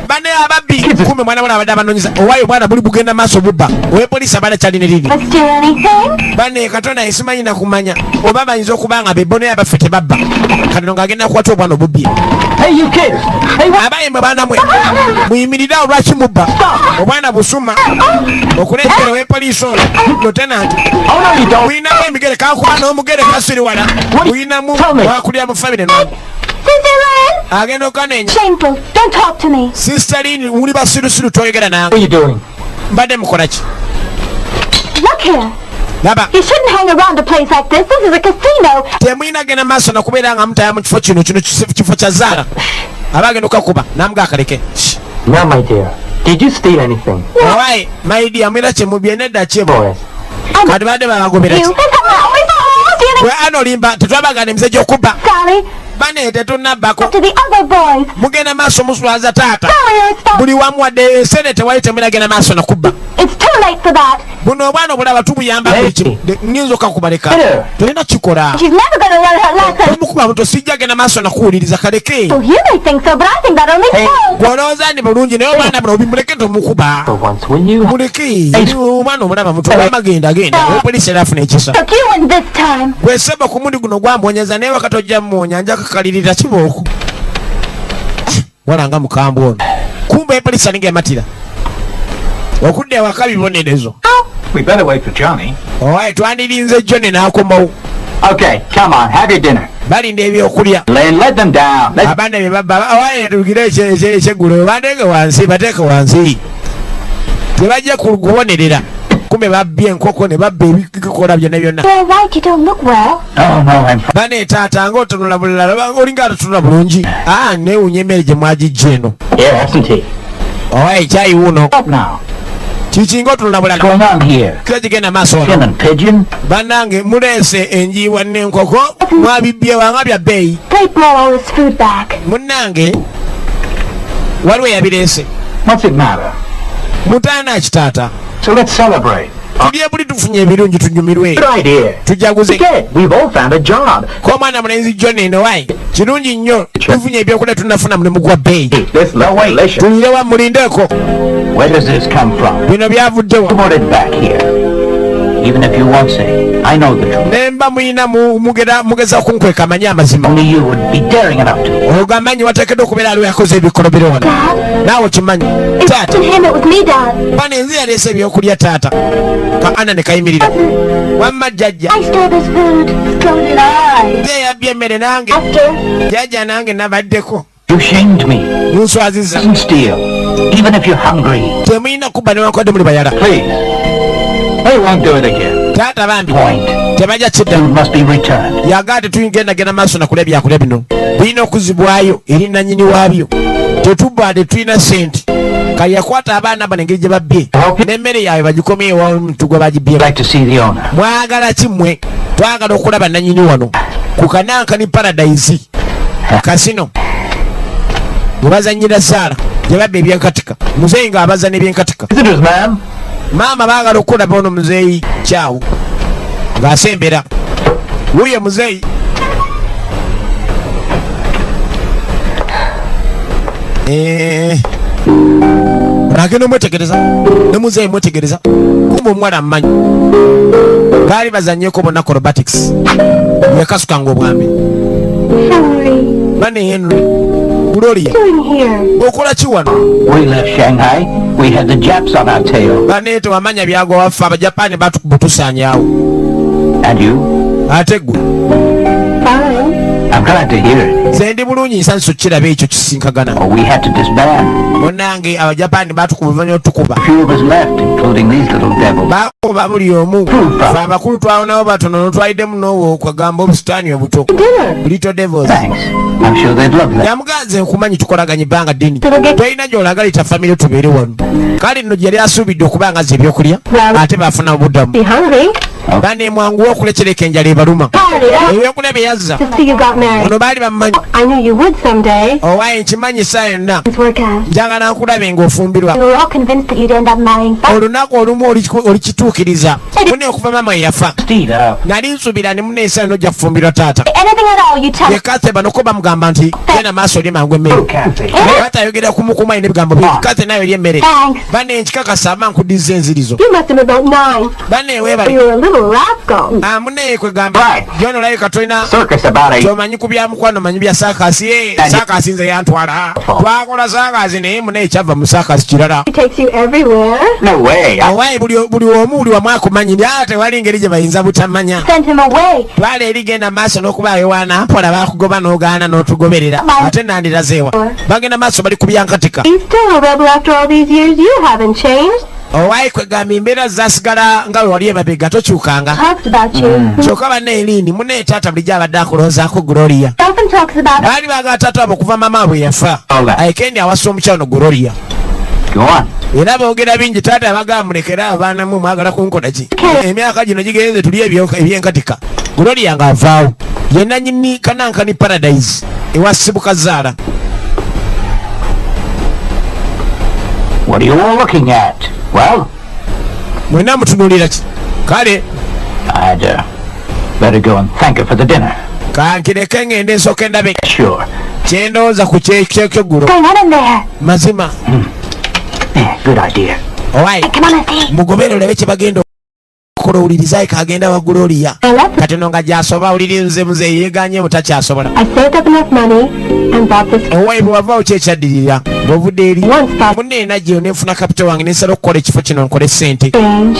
bane ababbi, kumbe mwana wala abadde abanonyeza owaayo obwana buli bugenda maaso bubba owepoliisi abaana kyalina liri. Let's do anything? Bane Katonda esimanyi nakumanya oba bayinza okuba nga bebonaye abaffe tebabba katono ng'agenda kukwata obwana obubbi. Hey, you kids! Hey, what? Abayimba baana mwe muyimirire awo, lwaki mubba obwana busuma okuleetera owepoliisi ono lieutenant? Oh, no, you don't. Mulinamu emigere kankuba n'omugere kasiriwala mulinamu wakulira mu famire no. Sister Lynn! Agenda okanenya. Shameful. Don't talk to me. Sister Lynn, muli basirusiru, toyogera nange. What are you doing? Mbadde mukola ki? Look here. Laba. You shouldn't hang around a place like this. This is a casino. Temulina genda maaso nakubeera nga mutaya mu kifo kino, kino kifo kya zaala aba agenda okakuba namuga akaleke. Shh. Now, my dear, did you steal anything? Owaye my dear, mwina kyemubye nedda kyebo. Boys. Kati badde babagobera You. ki? Stealing. Gwe ano olimba, tetwabagana emize gy'okubba. Sally, Bane tetunabbako. to the other boys. Mugenda maaso muswaza taata. Sally, you're stop. Buli wamu wadde ensene tewali, temulina genda maaso nakubba. It's too late for that. Buno obwana obulaba tubuyamba buli kimu. Nyinza okakubaleka, tolina kikola. She's never gonna learn her lesson. Omukuba buto sijja genda maaso nakuwuliriza, kaleke. Well, you may think so, but I think that only Hey. shows. Gwolowooza ndi bulungi, naye obwana buno obimuleke, tomukuba. For once, will you? Muleke omwana omulaba muto amagenda agenda opoliisi era afuna ekisa. Took you in this time. Gweseba ku mundi guno gwambonyeza, naye wakati ojja muwonya nja kakalirira kibooko walanga mukambwe ono. Kumbe epoliisi alinga ematira okudda ewaka bibonerezo. We better wait for Johnny. Owaye twandirinze Johnny n'akomawo. Okay, come on, have your dinner. Balinda ebyokulya. Lynn, let them down. Let's Abaana bye babba owaye tugire ekyeggulo bateeke wansi, bateeke wansi, tebajja kubonerera. Kumbe babbye enkoko ne babba ebikola byonna byonna. You're right, you don't look well. Oh, no, I'm fine. Bane taata nga otunula bulala, olinga atotunula bulungi. Aa neewunya emmere gye mwagijja eno. Here, have some tea. Owaye kyayi wuno. Up now. Kiki nga otunula bulala? What's going on here? Kira kigenda maaso wano? Chicken and pigeon? Bannange muleese enjiibwa n'enkoko mwabibbye wanga bya bbeeyi. They brought all this food back. Munnange waliwo eyabireese. What's it matter? Mutaana kitaata. So let's celebrate. Tulye buli tufunye ebirungi tunyumirwe. Good idea. Tujaguze. Forget it. We've all found a job. Ko omwana mulenzi John eno wayi kirungi nnyo tufunye ebyokulya tunafuna mulimu gwa bbeeyi. This no, wait. Delicious. Tulirewa mulindeko. Where does this come from? Bino byavuddewa? You brought it back here. Even if you won't say, I know the truth. Nemba muyina mugera mugeza kunkweka amanyi amazima. Only you would be daring enough to. Ogamanyi wateekeddwa okubeera aliwo yakoze ebikolobero wano. Dad? Naawe okimanyi It taata. wasn't him, it was me, Dad. Bano enzi yaleese ebyokulya taata ka ana ne kayimirira wamma jjajja. I stole this food. So did I. Nze yabbye emmere nange. After. Jjajja nange nabaddeko. You shamed me. Munswaziza. Doesn't steal. Even if you're hungry. Temulina kubba newankubadde muli bayala. Please. They won't do it again. Taata bambi. Point. Tebajja kiddamu. Food must be returned. Yagaa tetugenda maaso nakulya byakulya bino birina okuzibwayo eri nanyini waabyo, tetubba tetulina sente. Kali yakwata abaana bano engeri gye babbye n'emmere yaabwe bagikomye ewa omuntu gwe bagibbye. Like to see the owner. Mwagala ki mmwe? Twagala okulaba nanyini wano ku Kanankani Paradise Casino bwe bazanyira saala gye babba ebyenkatika, muzeeyi ng'abaza n'ebyenkatika. Visitors, ma'am. Maama baagala okulaba ono muzeeyi kyawu ng'asembera wuuyo muzeeyi. Eh, agenda omwetegereza ne muzeeyi mwetegereza, kumba omuwala amumanyi, baali bazanyeko bonna acrobatics yakasukanga obwambe. Henry, Bane Henry, Gloria. doing here? Okola ki wano? We left Shanghai. We had the Japs on our tail. Bane tewamanya byagwa waffe Abajapani batukubutusanyawo. And you? Ate gwe? Fine. I'm glad to hear it. Nze ndi bulungi, nsanso kiraba ekyo kisinkagana. Or we had to disband. Munange Abajapani batukuba banya otukuba. Few of us left, including these little devils. Bakuba buli omu, fe abakulu twawonawo batono notwaliddemu n'obwo kwagamba obusitaani obuto. Dinner. Little devils. Thanks. I'm sure they'd love that. Yamuganze nkumanyi tukolaganye ebbanga ddini, tolina gy'olaga, lita famire tubeere wano. Kale nno gye yali asuubidde okuba nga ze ebyokulya, ate bafuna obuddamu. Be hungry. Banemwanguwa okulekereka enjala ebaluma. Party. Ebyokulya bye yazza. To see you got married. Ono baali bamumanyi. I knew you would someday. Owaye nkimanyi saa yonna. Things work out. Njagala nkulabe ng'ofumbirwa. We were all convinced that you'd end up marrying. Olunaku olumu olikituukiriza mune okuva maama we yafa. Steve, Nali nsuubira ne muneesa nojja kufumbirwa taata. Anything at all you tell Ye Kathe bano ko bamugamba nti genda maaso olye mangu emmere. oh, Kathy. Kate ayogera kumukuma alina ebigambo bingi. Kate nayo eri emmere. Thanks. Bane nkikakasa ama nkudizza enzirizo. You must have been about 9. Bane weebale. You were a little rascal. Ah, munaye kwegamba Right. John olabika tolina Circus about a kyomanyi ku bya mukwano, manyi bya saakasi. Eh, saakasi nze yantwala, twakola saakasi naye munaye kyava mu saakasi kirala. He takes you everywhere. No way. I, Owaye buli omu buli wamu akumanyi nti ate tewali ngeri gye bayinza butamanya. Sent him away. Twala eri genda maaso n'okuba ewaana mpola bakugoba n'ogaana n'otugoberera ate nandirazeewa bagenda maaso bali ku byankatika. He's still a rebel after all these years. You haven't changed. Owaye kwegamba embeera zasigala nga we wali emabega, tokyukanga. Talks about you. Kyokka banne Eriini munaye taata bulijjo abadde akulowoozaako Gloria. He often talks about Baali baagala taata wabwe okuva mama bwe yafa Alright. aikendi awasa omukyalo Gloria. Go on. Era boogera bingi taata abagamba mulekere abaana mwe mwagala kunkola ki, emyaka gino gigenze tuli ebyenkatika. Gloria ng'avaawo yenna nyini kanankani paradise ewasibuka zaala. What are you all looking at? Well, Mwenna mutunuulira ki kale? I'd better go and thank her for the dinner. Kankireke ngende nsooka endabe Sure. kyendowooza ku kyekyeggulo. Going on in there. Mazima. Yeah, good idea. Owaye Come on and see. mugobere olabe kye bagenda okukola, owulirizayo kagenda wa Gloria. I left. Katono nga gyasoba awuliri nze muzeeyi yeganye butakyasobola. I saved up enough money and bought this Owaye bwe wavaawo kyekyaddirira bwovudde eri once thought munne najjeyo nenfuna capital wange nensala okukola ekifo kino nkole sente. strange.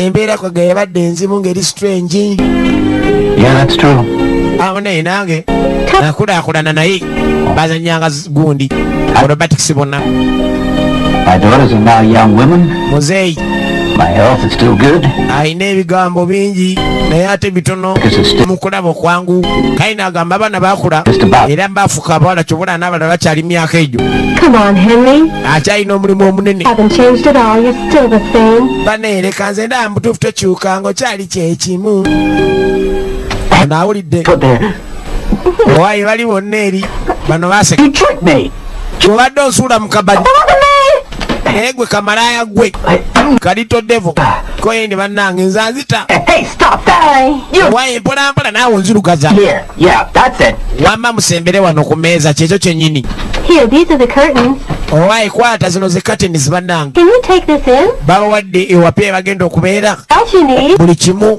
Embeera kwega yabadde enzibu ng'eri strange. Yeah, that's true. Awo naye nange nakulaakulana naye bazanyanga gundi robotics bonna. My daughters are now young women. Muzeeyi My health is still good. alina ebigambo bingi naye ate bitono mu kulaba okwangu kale nagamba abaana bakula Just about. era bafuuka abawala kyobula n'abalala bakyali myaka egyo. Come on, Henry. Akyalina omulimu omunene. Haven't changed at all. You're still the same. Baneereka nze ndaba mutuufu tokyukanga okyali kyekimu ono awulidde. Put there. Owaayi bali bonna eri bano baseka. You tricked me. Obadde onsuula mu kabadi naye gwe kamalaaya gwe kalito devo koyendi bannange nze anzita. Hey, stop that. Sorry. You Waayi mpolampola naawe onzirugaza. here. Yeah, that's it. Wamma musembere wano ku meeza kyekyo kyennyini. Here, these are the curtains. Owaayi kwata zino ze curtains bannange. Can you take this in? Babawadde ewapya bagenda okubeera. Else you need. Buli kimu.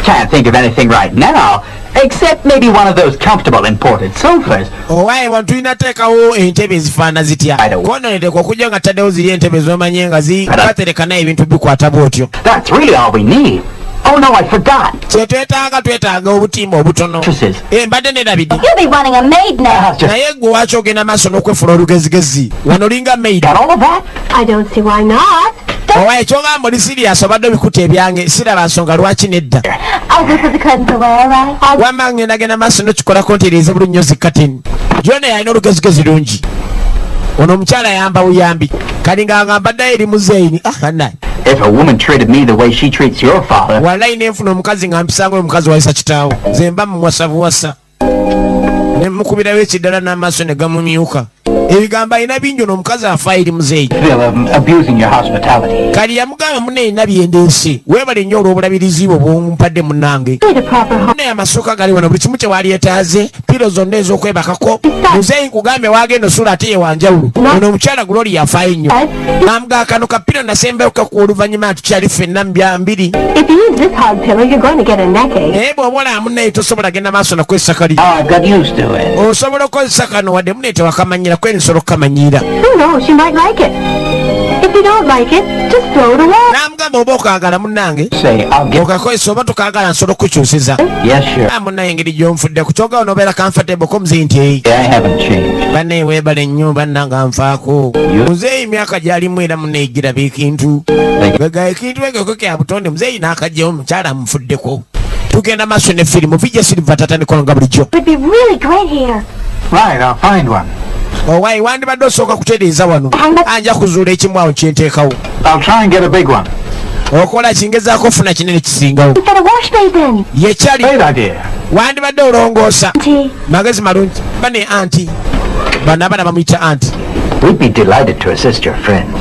Can't think of anything right now, except maybe one of those comfortable imported sofas. Owaayi wano tulina teekawo entebe ezifaana zitya? Kononetekwa okujja nga taddewo ziri entebe zomanye nga zikatereka naye ebintu bikwata bwotyo. That's really all we need. Oh no, I forgot. Kyetwetaaga twetaaga obutimba obutono. Mattresses. Eh, mbadde nerabidde. You'll be wanting a maid now. Just Naye gwe waki ogenda maaso n'okwefula olugezigezi wano olinga maid? got all of that? I don't see why not. Owaye kyogamba oli serious obadde obikuta ebyange siraba nsonga lwaki nedda. I'll go put the curtains away, all right? I'll Wamba ngendagenda maaso nokikolako ntereeze bulungi nnyo zi curtain jona yalina olugezigezi lungi ono omukyala ayamba buyambi kali ng'agamba ddayo eri muzeeyini ah bannaye. If a woman treated me the way she treats your father, Wallayi nenfuna omukazi nga mpisanga oyo omukazi wayisa kitaawo nze mba mumuwasa buwasa ne mukubirawo ekiddala n'amaaso ne gamumyuka ebigambo alina bingi ono omukazi afa eri muzeeyi. feel abusing your hospitality. Kali yamugamba munne erina byendeese weebale nnyo olw'obulabirizi bwo bwompadde munnange. need a proper home. Naye amasuuka gali wano buli kimu kye walyetaaze pillow zonna ez'okwebakako muzeeyi nkugambye wagenda osula ate ye wanjawulo ono omukyala Guloli yafaayo nnyo namugaa kano ka pillow nasembayo kakuwa oluvannyuma nga tukyali ffenna mu bya mbiri. If you use this hard pillow, you're going to get a neck ache. Naye bw'oba olamu naye tosobola genda maaso nakwesa kali. Oh, I've got used to it. Osobola okukozesa kano wadde mune tewakamanyira kweri nsobola okukamanyiira. Who knows? You might like it. If you don't like it, just throw it away. Namugamba oba okaagala munnange Say, I'll get. okakozesa oba tokaagala nsobola okukyusiza. Yes, sure. Ah, munnaye engeri gyonfudde ku kyogawo nobeera comfortable ko muzeeyi nti eyi. Yeah, I haven't changed. Bannaye weebale nnyo bannanga nfaako muzeeyi emyaka gyalimu era muneegiraba ekintu Thank you. wega ekintu ekyo kya butonde muzeeyi n'akajjawo omukyala amufuddeko. Tugenda maaso ne firimu Vijja Silva tatandikwa nga bulijjo. Would be really great here. Right, I'll find one. Owayi, wandibadde osooka kutereeza wano, anja kuzuula ekimu awo kyenteekawo. I'll try and get a big one. Okola kingezaako ofuna kinene kisingawo. Instead of wash basin. Yekyali. Great idea. Wandibadde olongoosa. Auntie. Magezi malungi. Bane anti bano abaana bamuyita anti. We'd be delighted to assist your friends.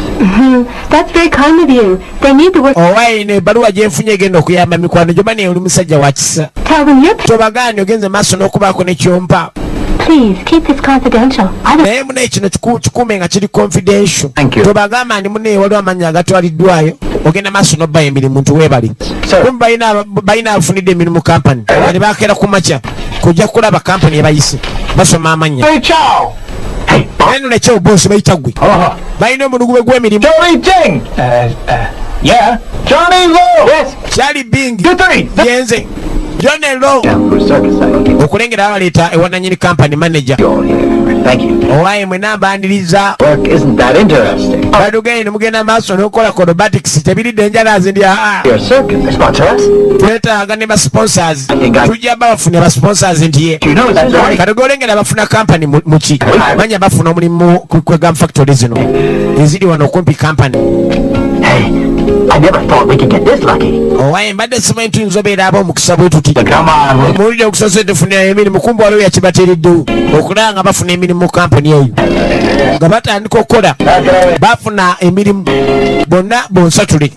That's very kind of you. They need the work. Owayi, eno ebbaluwa gyenfunye egenda okuyamba mikwano gyo. Bane, oli musajja wa kisa. Tell them you're. Tobagaani ogenze maaso n'okubaako nekyompa. Please keep this confidential. I don't. Naye munaye kino kikuume nga kiri confidential. Thank you. Tobagamba ndi munaye waliwo amannya agatwaliddwayo ogenda maaso n'obbayo emirimu nti weebali. Sir. Kumbe balina abafunidde emirimu kampani ati bakeera ku makya kujja kulaba kampani ebayise basoma amannya. Hey, Chow! Hey, boss. Eno nekyo bosi bayita gwe. Oh, Balina omulugube gw'emirimu. Johnny Ting! Yeah? Johnny Low! Yes. Kyali bingi. 2 3. Yenze Jonelo. Down for circus, I think. Okulengera abaleeta ewananyini company manager. You're all here. Thank you. Owaye mwena mbaniriza. Work isn't that interesting. Badugende mugenda maaso n'okukola acrobatics tebiridde enjala ndi aa. Your circus. Sponsor us? Twetaaga ne basponsors, tujja babafunira basponsors nti ye. You know that's right. Kati golengera bafuna kampani muki manya bafuna omulimu ku gum factory zino eziri wano okumpi kampani. Hey, I never thought we could get this lucky. Owaye mbadde simanyi tuyinza obeera ab'omukisa bwe tuti. But come on, we'll Muwulire okusose tufunira emirimu, kumbe waliwo yakibateereddewo okulaba nga bafuna emirimu mu kampani eyo nga batandika okukola bafuna emirimu bonna bonsatule,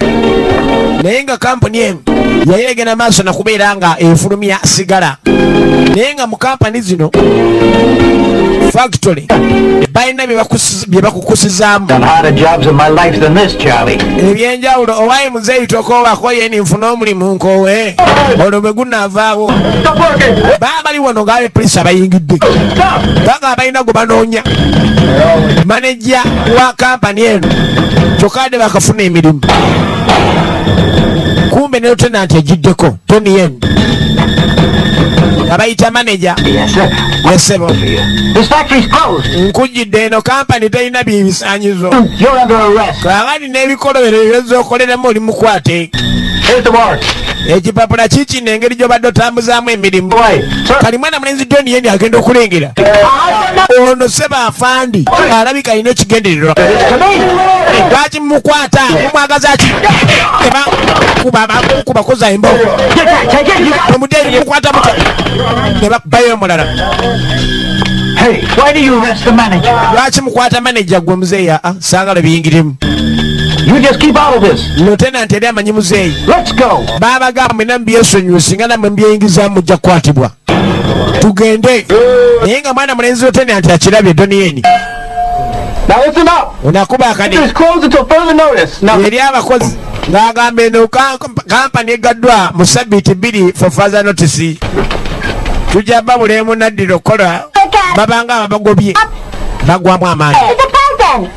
naye nga kampani eno yali egenda maaso nakubeera nga efulumya sigala, naye nga mu kampani zino factory balina bye bakukusizaamu. Done harder jobs in my life than this, Charlie. Ebyenjawulo. Owaye muzeeyi, tokoobako yeni nfune omulimu nkowe olwo bwe gunaavaawo. Stop working! Baba bali wano nga abepoliisi abayingidde banga balina gwe banoonya, maneja wa kampani eno, kyokka ade bakafuna emirimu. Kumbe ne lieutenant egiddeko Tony Yen abayita maneja. Yes, sir. Yesebo. For you. This factory's closed. Nkujjidde eno kampani terina byebisanyizo. You're under arrest. Kaakati n'ebikolobero byozza okoleremu oli mukwate. Here's the warrant. Ekipapula kiikino engeri gy'obadde otambuzaamu emirimu. Away. Sir. Kali mwana mulenzi John Yeni agenda okulengera ono seba afandi alabika alina ekigendererwa. Lwaki mumukwata? Mumwagaza ki? Kubakoza embo. Get that. Take it. You got Omudde mukwata mutya ne bakubayo omulala. Hey, why do you arrest the manager? Lwaki mukwata maneja gwe muzeeyi? Aa, saagala biyingirimu. You just keep out of this. Lieutenant eri amanyi muzeeyi. Let's go. Babagamba mwena mubyesonyiwe, singa nammwe mubyeyingizaamu mujja kukwatibwa, tugende. Naye nga mwana mulenzi lieutenant akirabye Doniyeni. Now listen up. Onakuba akade. It's closed until further notice. Now, Eri abakozi ng'agamba eno kampani egaddwa mu sabbiiti 2 for further notice, tujja babulemu naddira okukola babanga ababagobye bagwamu amaanyi. It's a present.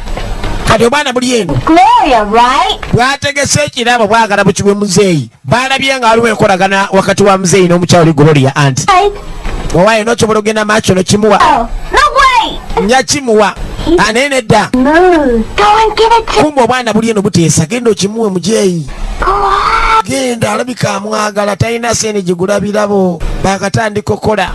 Kati obwana buli eno. Gloria, right? Bwategese ekirabo bwagala bukibwe muzeeyi. Balabye nga waliwo enkolagana wakati wa muzeeyi n'omukyalo oli Gloria anti. Right. Owaayo n'osobola ogenda maaso nokimuwa. Oh, no, wait. Njakimuwa. Ah, naye nedda. Move. Go and give it to. Kumba obwana buli eno buteesa, genda okimuwe mujeeyi. Go on. Genda, alabika amwagala, talina sente gigula birabo, bakatandika okukola.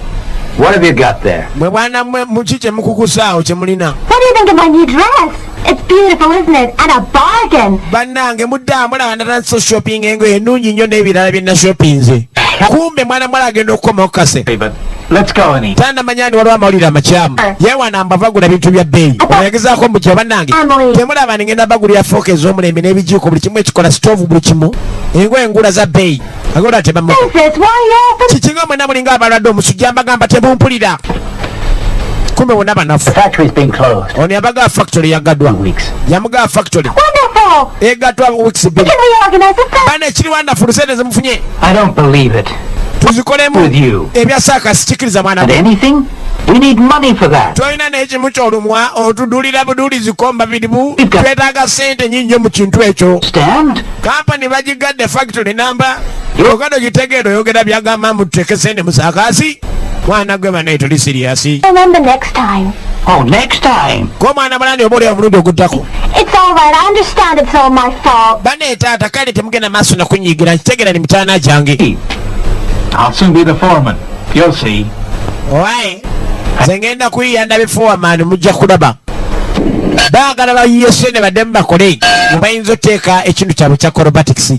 What have you got there? Mwe bwana mmwe muki kyemukukusaawo kyemulina? What do you think of my new dress? It's beautiful, isn't it? And a bargain. Bannange mudde mulaba natandise shopping engoye ennungi nnyo n'ebirala bye nashoppinze. Kumbe mwana mwala agenda okukomawo kase. But let's go and eat. Tandamanya ni waliwo amawulire amakyamu yewana mbava gula bintu bya bbeeyi. Oyagezaako mukyo bannange temulaba ningenda bagulira fork ez'omulembe n'ebijiiko buli kimu ekikola stove buli kimu, engoye engula za bbeeyi agola tebamu. Princess, why are you open? Kikinga mwena mulinga abalwadde omusujja, mbagamba tebumpulira, kumbe bonna banafu. The factory's been closed. Ono yabagaa factory yagaddwa. 2 weeks. Yamugaa factory Wonderful. egattwa weeks We 2. can reorganize the family. Bana ekiri wonderful, sente zimufunye. I don't believe it. Tuzikolemu. With you. Ebya saakasi kikiriza mwana. And anything? We need money for that. Tolina n'ekimu kyolumwa otudulira budulizi komba biribu, twetaaga sente nyingi nnyo mu kintu ekyo. Stand? Kampani bagigadde factory namba ogado gitegeera oyogera byagamba mbu tuteeke sente mu saakasi. Mwana gwe banaye toli serious. Remember next time. Oh, next time. Ko mwana mulandi oba oli omulundi oguddako. It's all right. I understand it's all my fault. Bane taata, kale temugenda maaso nakunyiigira, nkitegeera ni mitaana gyange. I'll soon be the foreman. You'll see. Owaye, nze ngenda kuyiya ndabe foreman, mujja kulaba. Baagala bayiye sente baddemu bakole mwe bayinza oteeka ekintu kyabwe kya acrobatics.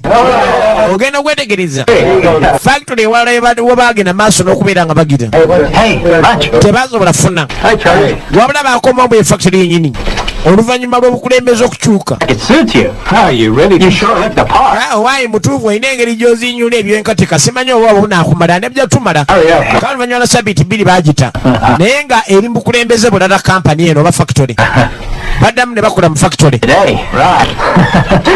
Ogenda okwetegereza factory ewalala we bagenda maaso n'okubeera nga bagira Hey, lunch. tebasobola funa. Hi, Charlie. Wabula bakomawo mu factory yenyini oluvannyuma lw'obukulembeze okukyuka. It suits you. Are you ready? You sure look the part. Ah, owaayi mutuufu, olina engeri gy'ozinyula ebyenkatika, simanyi oba bunaakumala nebja tumala. Hurry up. Kale oluvannyuma lwa sabiiti 2 bagita, naye nga eri mu bukulembeze bulala. Kampani eno oba factory baddamu ne bakola mu factory. Today. Right.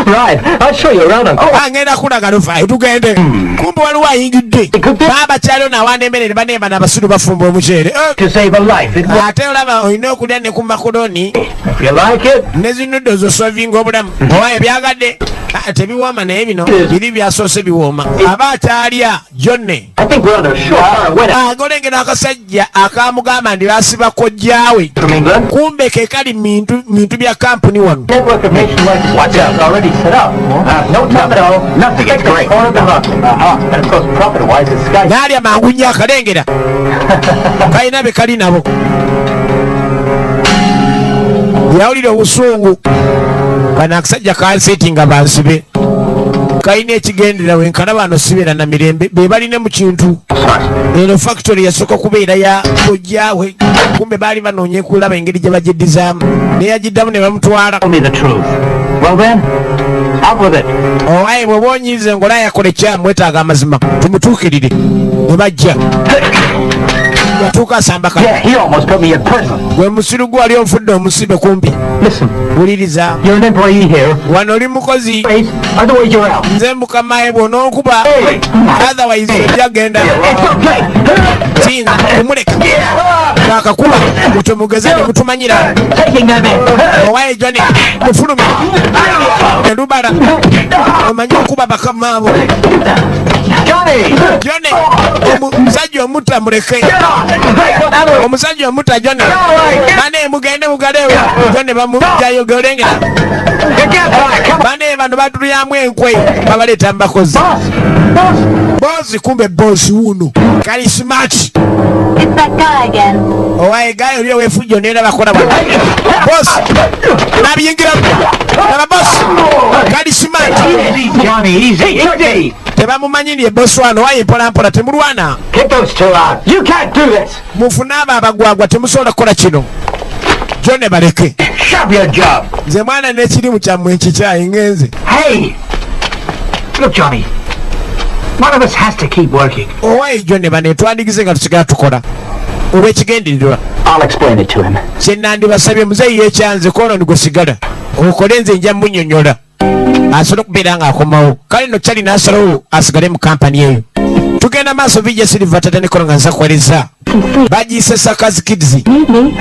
Right. I'll show you around, Uncle. Ah, ngenda kulaga lufa tugende. Kumbe waliwo ayingidde, baaba kyaliwo nawanda emmere ne banemba n'abasiru bafumba omuceere. Eh, To save a life. It will. Ate olaba olina okulya ne ku makoloni If you like it, ne zinudde ozosovinga obulamu. Owa ebyagadde. Ah, tebiwooma, naye bino biri byasoose biwooma. Aba akyalya Jonne. I think we're on a sure winner. Agolengera akasajja akamugamba nti basiba kojjaawe. From England. Kumbe ke kali mintu bya kampuni wano. Network of nationwide. Watch out. Already set up. No time at all. Nothing. It's great. Corner of the market. And of course, profit-wise, it's sky. N'alya mangu nnyo. Akalengera kalina be kali nabo. Yawulira obusungu. Kano akasajja kanseeti nga bansibe kalina ekigendera wenkana bano sibeera na mirembe be balina mu kintu. Eno factory yasooka kubeera ya kojjaawe, kumbe baali banoonya kulaba engeri gye bagiddizaamu, neyagiddamu ne bamutwala. Tell me the truth. Well then, out with it. Owaye, bw'oba onyiize ngaola yakola ekyamu, wetaaga amazima tumutuukirire. Ne bajja, yatuuka asamba kano. Yeah, he almost put me in prison. Gwe musiru gwe wali onfudde omusibe kumpi. Listen, Wuliriza. you're an employee here. Wano oli mukozi. Wait, otherwise you're out. Nze mukamaye, bw'ononkuba otherwise ojja genda. It's okay. Kiyinza kumuleka kakakuba mutumugeze ne mutumanyira. Taking them in. Owaye Joni, mufulume elubala omanyi okuba bakamaabo. Johnny! Joni, omusajja omutta muleke, omusajja omutta Joni. Bane mugende mugalewo Joni, bamugjayo golengera. Bane bano batulyamu enkwe, babaleeta mubakozi. Boss! Boss! Boss, kumbe boss wuno kali smart. It's that guy again. Owaye gayo oli owefujjo nera bakola wano. Boss nabiyingiramu, laba boss kali smart. Easy, Johnny, easy, easy! Tebamumanyi ndiye boss wano. Waye mpolampola, temulwana. Get those two out. You can't do this! Mufune abo abagwagwa, temusobola kukola kino. Jone baleke. Shove your job! Nze mwana n'ekirimu kyammwe nkikyayi, ngenze. Hey! Look, Johnny. One of us has to keep working. Owaye Jone, bane twandigize nga tusigala tukola olw'ekigendererwa. I'll explain it to him. Kyenandibasabye, muzeeyi yekyanze kono nigwe sigala okole, nze nja munyonyola asobola okubeera ng'akomawo. Kale no kyali n'asalawo asigale mu kampani eyo. Tugenda maaso, vijja Silver tatanikola nga nza kuweereza bagiyise Circus Kids. Need me?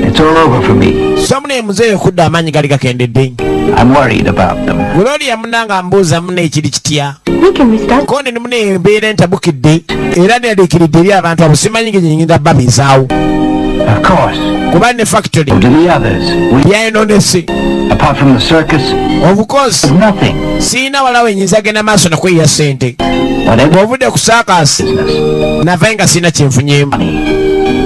It's all over for me. So mune muzeeyi okudda amaanyi gali gakendedde. I'm worried about them. Gloria munanga mbuuza mune ekiri kitya. We can restart. Konde ne mune embeera entabukidde era neraliikiridde eri abantu abo, simanyi nge nyinza babiizaawo. Of course. Kuba ne factory So do the others. We, byayononese. apart from the circus, Of course. nothing. Siina walawo enyinza genda maaso nakweyiya sente. Whatever Bw'ovudde ku circus business. navaye nga sirina kyenfunyeemu. Money.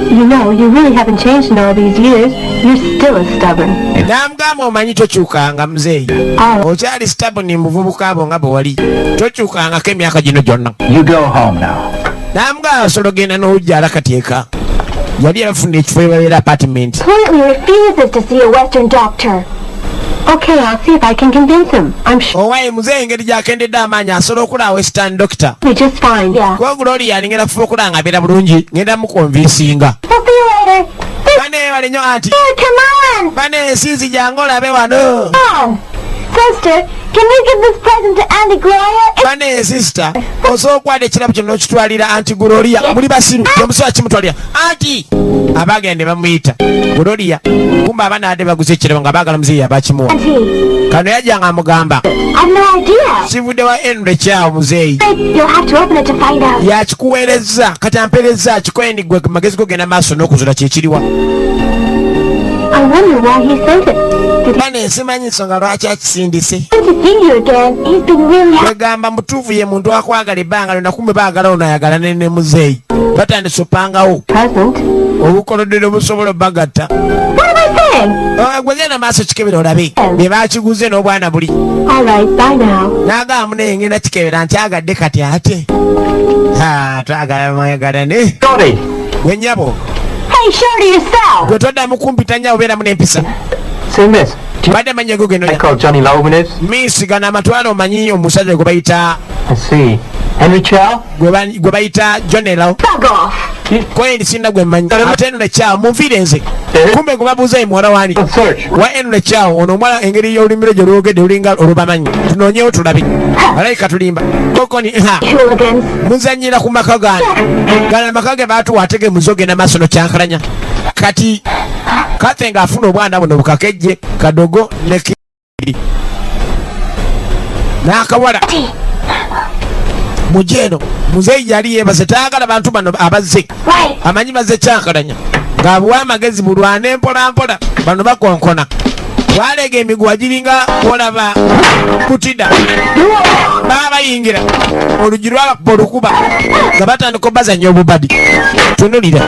You know, you really haven't changed in all these years. You're still as stubborn. N'amugamba, omanyi tokyukanga muzeeyi. All Okyali stubborn muvubuka abo nga bwe wali, tokyukangako emyaka gino gyonna. You go home now. N'amugamba osobola ogenda n'olujjala kati eka. Yali yabafuna ekifo ebabeera apartment. completely refuses to see a Western doctor. Okay, I'll see if I can convince him. I'm sure Owaye muzeeyi engeri gyakendedde amaanyi asobola okulaba western doctor. he'll be just fine. Yeah. Kuba Gloria alingenda kufuba okulaba nga abeera bulungi, ngenda muconvincinga. We'll see you later. Bane bali nnyo anti. Sister, come on! Bane ensinzi jange olabe wano. On! Sister, can you give this present to Auntie Gloria? It's Bane sister, osobola okukwata ekirabo kino n'okitwalira Auntie Gloria? Muli basiru, temusobola kimutwalira anti. Abagenda ne bamuyita Gloria, kumbe abaana adde baguze ekirabo nga baagala muzeeyi abakimuwa. Auntie. Kano yajja nga amugamba, I've no idea. kivudde wa Henry kyawo muzeeyi. You'll have to open it to find out. Yakikuweereza kati ampeereza akikoye gwe magezi go genda maaso n'okuzula kyekiriwa. I wonder why he sent it. Bane simanyi nsonga lwaki akisindise. Good to see you again. He's been really happy. Kwegamba mutuufu ye muntu akwagala ebbanga lyonna, kumbe baagala ono ayagala ne muzeeyi, batandise opangawo Present. obukolodero busobola obagatta. What am I saying? Ah, gwe genda maaso kikebera olabe bye bakiguze n'obwana buli. All right, bye now. N'agamba munaye ngenda kikebera nkyagadde kati ate. Ah, twagala mwagalane. Shorty! Gwe nnyabo. Hey, show to yourself. Gwe toddamu kumpita nnyabo, beeramu n'empisa. Say, miss. Do you Badde manyi ego geno. I call Johnny Logan is? Miss, gano amatwale omanyi omusajja gwe bayita I see. Henry Chow? gwe bayita Jonelo? Bug off. Kwendi sinna gwe mmanyi ate eno nekyawo munviire nze. Kumbe gwe babuuza ye muwala wani? Let's search. Wa eno nekyawo ono omuwala engeri y'olulimi gye lwogedde lulinga olubamanyi, tunoonyewo tulabe, alayika tulimba kokoni ha. Hooligans. Muzanyira ku maka gani gano amaka ge baatuwa ate ge muze ogenda maaso nokyankalanya. Kati kate ng'afuna obwana buno bukakejje kadogo ne kiri n'akawala mujje eno. Muzeeyi yali yeebase, tayagala bantu bano abazze. Right. Amanyi bazze kyankalanya, ng'abuwa amagezi bulwane mpola mpola. Bano bakonkona, bwalega emiguwa giringa olaba kutida, baba bayingira oluggi lwababa olukuba nga batandika obazanya obubadi. Tunulira,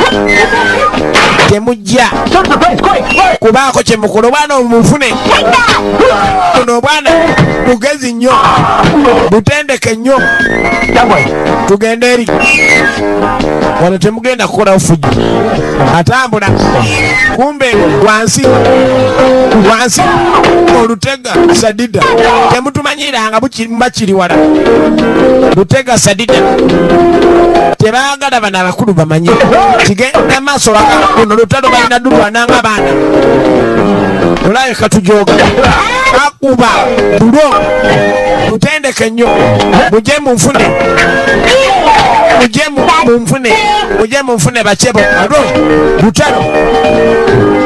temujja Search the place, quick! Quick! kubaako kyemukola. Obwana omufune buno obwana bugezi nnyo, butendeke nnyo. That way. Tugende eri wano, temugenda kukolawo fujjo. Atambula, kumbe wansi wansi olutega sadida temutumanyiranga bakiri wala lutega sadida tebaagala bano abakulu bamanye kigenda maaso. Waka luno lutalo balina dulwana nga baana olaye katujoga akuba bulo lutendeke nnyo. Mujje munfune, mujje munfune, mujje munfune bakebo alo lutalo.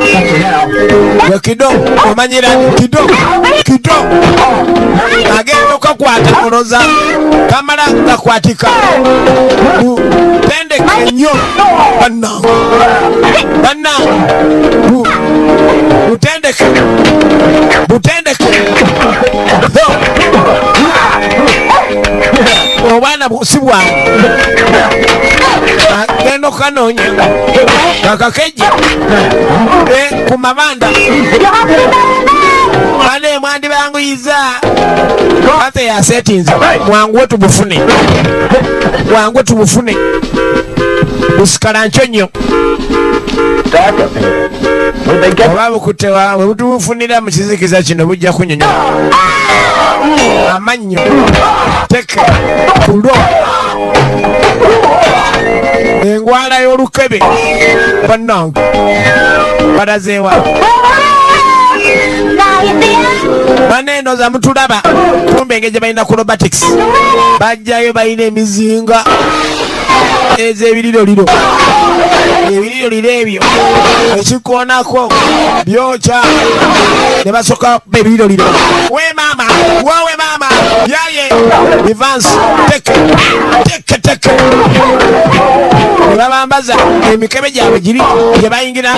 That's now. Gwe kido omanyira kido kido agenda okakwata oloza kamala gakwatika butendeke nnyo bannange bannange butendeke butendeke. Ho! Obwana si bwangu, agenda okanoonya kakakejje ku mabanda bane mwandi banguyiza ate yasetinze mwanguwe tubufune, mwanguwe tubufune busikala nkyo nnyo. Dark up here. Where'd they get Oba bukutte wa bwe butubufunira mu kizikiza kino bujja kunyonyola amannyo teke kulwo engwala y'olukebe bannange balazeewa. Now you see us? Banendoza mutulaba, kumbe engeri gye balina ku robotics bajjayo balina emizinga ez'ebiriroliro ebiriroliro ebyo ekikoonako byokya ne basooka ebiriroliro. We maama wowe maama yaye reverse teke teke teke ne babambaza emikebe gyabwe giri gye bayingira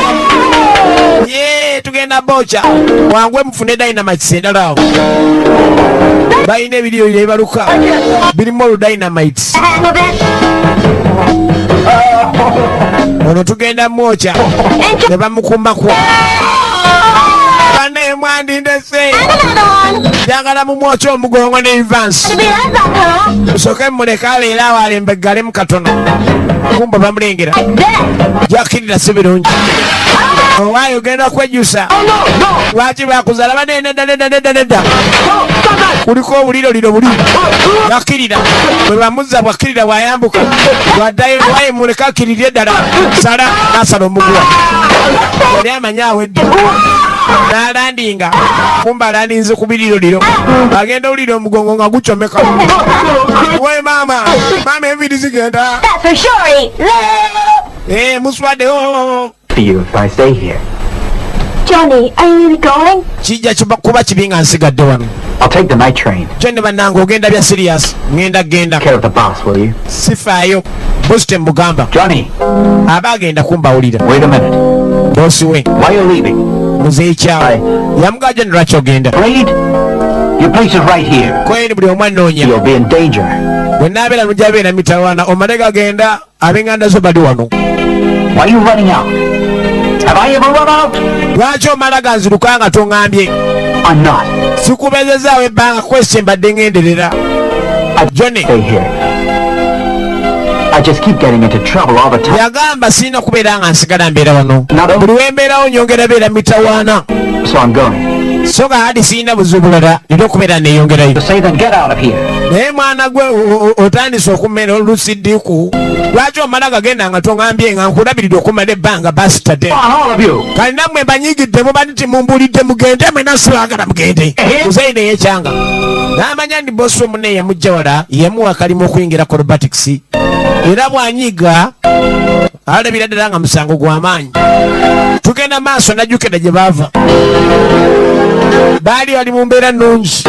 ye tugenda bokya wangwe mufune dynamite endala awo balina ebiriroliro ebibaluka birimu olu dynamite. Hang of it. Ono tugenda mwokya ne bamukumbako bane mwandindese. Another one. Njagala mumwokya omugongo ne reverse. To be like that, huh? Musooke mumuleke abeere awo alembeggalemu katono kumba bamulengera. Like this. Jakkirira si birungi owaayo ogenda kwejjusa lwaki bakuzaala bane. Nedda nedda nedda nedda, kuliko obuliroliro buli yakkirira bwe bamuzza bwakkirira bwayambuka bwaddayo waye muleke akkirire eddala sala nasala omuguwa yali amanyi awedde n'alandinga kumba alandinze ku biriroliro agenda owulira omugongo nga gucomeka. We maama maama enviiri zigenda. That's for sure. Eh, muswadde oh. For you if I stay here. Johnny, are you really going? Kijja kuba kibi nga nsigadde wano. I'll take the night train. Kyonne bannange ogenda bya serious ngenda genda. Care of the boss, will you? Sifaayo bosi temugamba. Johnny, Aba agenda kumbawulira. wait a minute. Bosi we. Why are you leaving? Muzeeyi kyawo yamugaa John, lwaki ogenda? Afraid? Your place is right here. Kweri buli omu anoonya. You'll be in danger. Bwe naabeera nujabeera mitawaana, omale gagenda, ab'eŋŋanda zo bali wano. Why are you running out? Have I ever run out? Lwaki omala ganziruka nga toŋŋambye? I'm not. Sikubezezaawo ebbanga kwesi mbadde ŋŋenderera. I Johnny. stay here. I just keep getting into trouble all the time. Yagamba sirina kubeera nga nsigala mbeera wano. Buli wembeerawo nyongera beera mitawaana. So I'm going. So nga adi sirina buzibu bulala, nina okubeera neeyongerayo. To say then get out of here. Naye mwana gwe otandise okumera olusiddiku. Lwaki omala gagenda nga toŋambye, nga nkulabiridde okumala ebbanga basitadde? On all of you. Kali nammwe banyigidde, muba nti mumbulidde, mugende mwena, sibagala mugende. Muzeyi neyekyanga n'amanya ndi bosi omunne yamujja wala, yamuwa akalimu okuyingira acrobatics, era bw'anyiga alabira ddala nga musango gw'amaanyi. Tugenda maaso, najjukira gye baava, baali bali mu mbeera nnungi,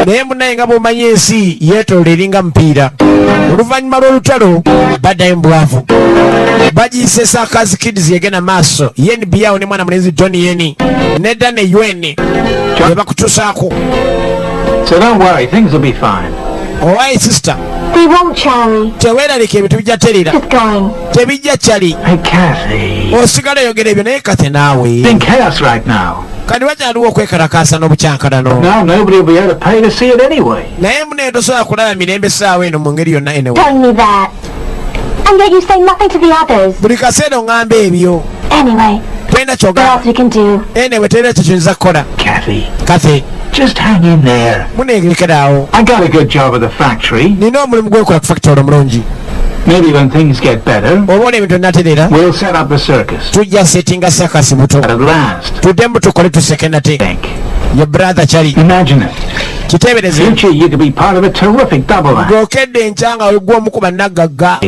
naye munaye nga bw'omanyi ensi yeetoola eringa mupiira. Oluvannyuma lw'olutalo baddayo mu bwavu, bagiyise Circus Kids. Yegenda maaso Yen Biawo ne mwana mulenzi John Yeni ne Dane Yuen bye bakutuusaako. So don't worry, things will be fine. Owaye sister. They won't, Charlie. Teweeralika, ebintu bijja terera. Just going. Tebijja, Charlie. Hey, Kathy. Osigala oyogera ebyo, naye Kate naawe. In chaos right now. Kati wakyaliwo okwekalakaasa n'obukyankalano. Now nobody will be able to pay to see it anyway. Naye munaye tosobola kulaba mirembe essaawa eno mu ngeri yonna anyway. Telling me that. And yet you say nothing to the others. Buli kaseera oŋŋamba ebyo. Anyway, Tolina what kyogamba. else we can do? Anyway, terina kyo kyoyinza kukola. Kathy, Kathy, just hang in there. Muneegerekeraawo. I got a good job at the factory. Nina omulimu gwenkola ku factory omulungi. Maybe when things get better, Oba oli ebintu naterera, we'll set up a circus. Tujja settinga circus buto. At last, Tuddemu tukole tuseke nate. think. Ye brother Charlie. Imagine it. Kiteebereze. Future, you could be part of a terrific double act. Ng'okedde enkya nga weggwa omu ku bannagagga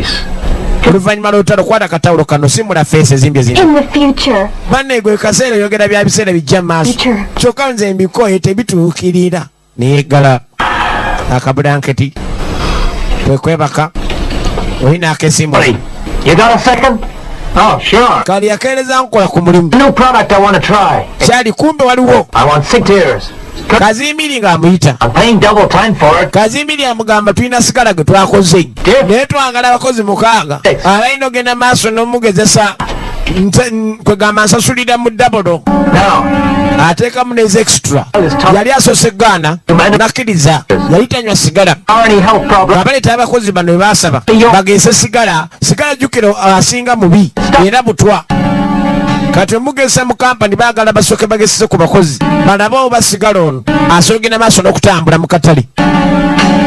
oluvannyuma lw'olutalo. Kwata akatawulo kano, simula feesi ezimbye zino. In the future. Banne gwe kaseera oyogera bya biseera bijja mu maaso. Future. Kyokka nze mbikoye, tebituukirira. Neyeggala akabulanketi kwe kwebaka olina akesimba. Buddy, you got a second? Oh, sure. Kali yakeereza nkola ku mulimu. New product I want to try. Kyali kumbe waliwo I want six ears. Kazimbiri ng'amuyita. I'm paying double time for it. Kazimbiri amugamba tulina sigala gwe twakoze, naye twagala abakozi 6 abalina ogenda maaso n'omugezesa. Kwegamba nsasulira mu double. Now, Ateekamu neza extra. Yali asoose gaana, nakkiriza, yali tanywa sigala. are any health problems? Abaleeta abakozi bano bwe baasaba bageze sigala. Sigala jjukira asinga mubi era butwa. Kati omugezesa mu kampani, baagala basooke bagezese ku bakozi balabe oba sigala ono asobola ogenda maaso n'okutambula mu katale.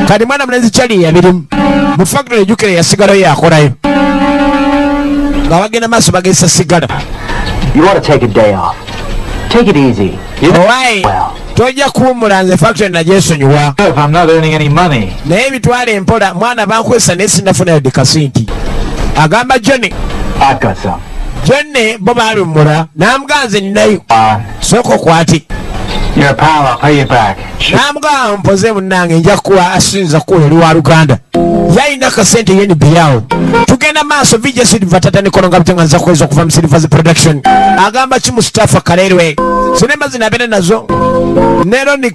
Kati mwana mulenzi Kyali yabirimu mu factory, ejjukira yasigalayo yakolayo nga bagenda maaso bagezesa sigala. You want to take a day off. Take it easy. You Owaye, well. tojja kuwummula, nze factory nagyesonyiwa. If I'm not earning any money. Naye bitwale empola mwana, bankwesa naye sinafuna yadde kasinti, agamba Johnny. I've got some. Johnny bo balummula n'amugaa nze ninayo. Sooka okwate. You're a pal, I'll pay you back. Sure. N'amugamba mpoze munnange, nja kuwa, asinza kuwa, oli wa luganda. Yalina akasente yenibyawo. Tugenda maaso, VJ Silver tata nikolonga butenga nza kuweza okuva mu Silvers Production. Agamba ki Mustafa Kalerwe, sinema zinabeera nazo Neronix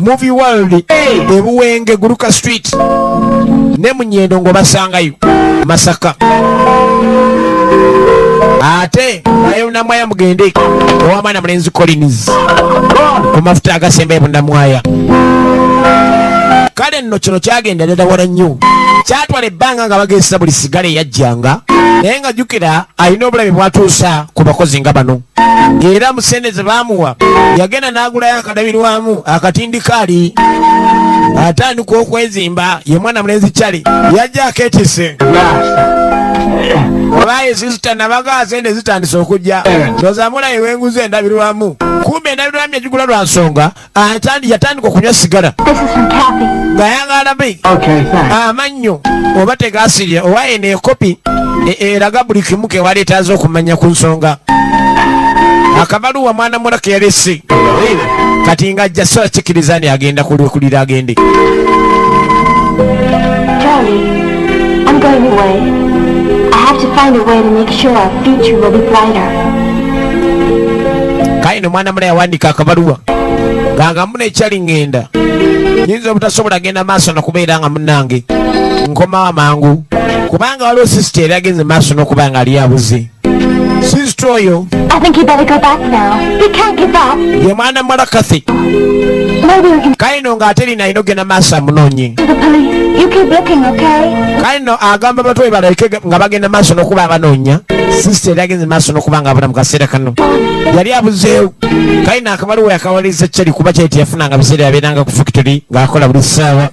Movie World ebuwenge Guluka Street ne Munyendo ng'obasangayo Masaka, ate naye Namwaya mugende owamwana mulenzi Collins ku mafuta agasemba ebundamwaya. Kale nno kino kyagenda ddala wala nnyo, kyatwala ebbanga nga bagezesa buli sigala eyajjanga, naye nga jjukira alina obulabe bwatuusa ku bakozi nga bano. Era mu sente ze baamuwa yagenda n'agulayo akadabirwamu akatindi kaali atandika okwezimba. Ye mwana mulenzi Kyali yajja aketise. Obaye sister, nabaga sente zitandise okujja, ndowooza mulayi wenguza endabirwamu. Kumbe endabirwamu yagigula lwa nsonga yatandika okunywa sigala. This is from Kathy. Nga yagala be Okay, thanks. amannyo oba tegasirya. Oba eno ekopi eraga buli kimu kewaleetaaza okumanya ku nsonga. Akabaluwa mwana muwala ke yalese. Believe it. Kati ng'ajja sola kikiriza ni agenda kulwekulira agende. Charlie, I'm going away. I have to find a way to make sure our future will be brighter. Kale no mwana mula yawandiika akabaluwa ganga muna ekyali ŋŋenda nyinza obutasobola genda maaso nakubeera nga munnange nkomawo mangu kubanga waliwo sister eri agenze maaso n'okuba nga ali abuze. Sister oyo I think you better go back now. You can't give up. ye mwana muwala Kathy. Maybe we can Kale no ng'ate lina alina okugenda maaso amunoonye. to the police. You keep looking, okay? Kale no agamba bato balabike nga bagenda maaso n'okuba abanoonya sister eri agenze maaso n'okuba nga abula mu kaseera kano yali abuzeewo. Kale no akabaluwa yakawaliriza kyali kuba kyali teyafunanga biseera yabeeranga ku factory ng'akola buli ssaawa.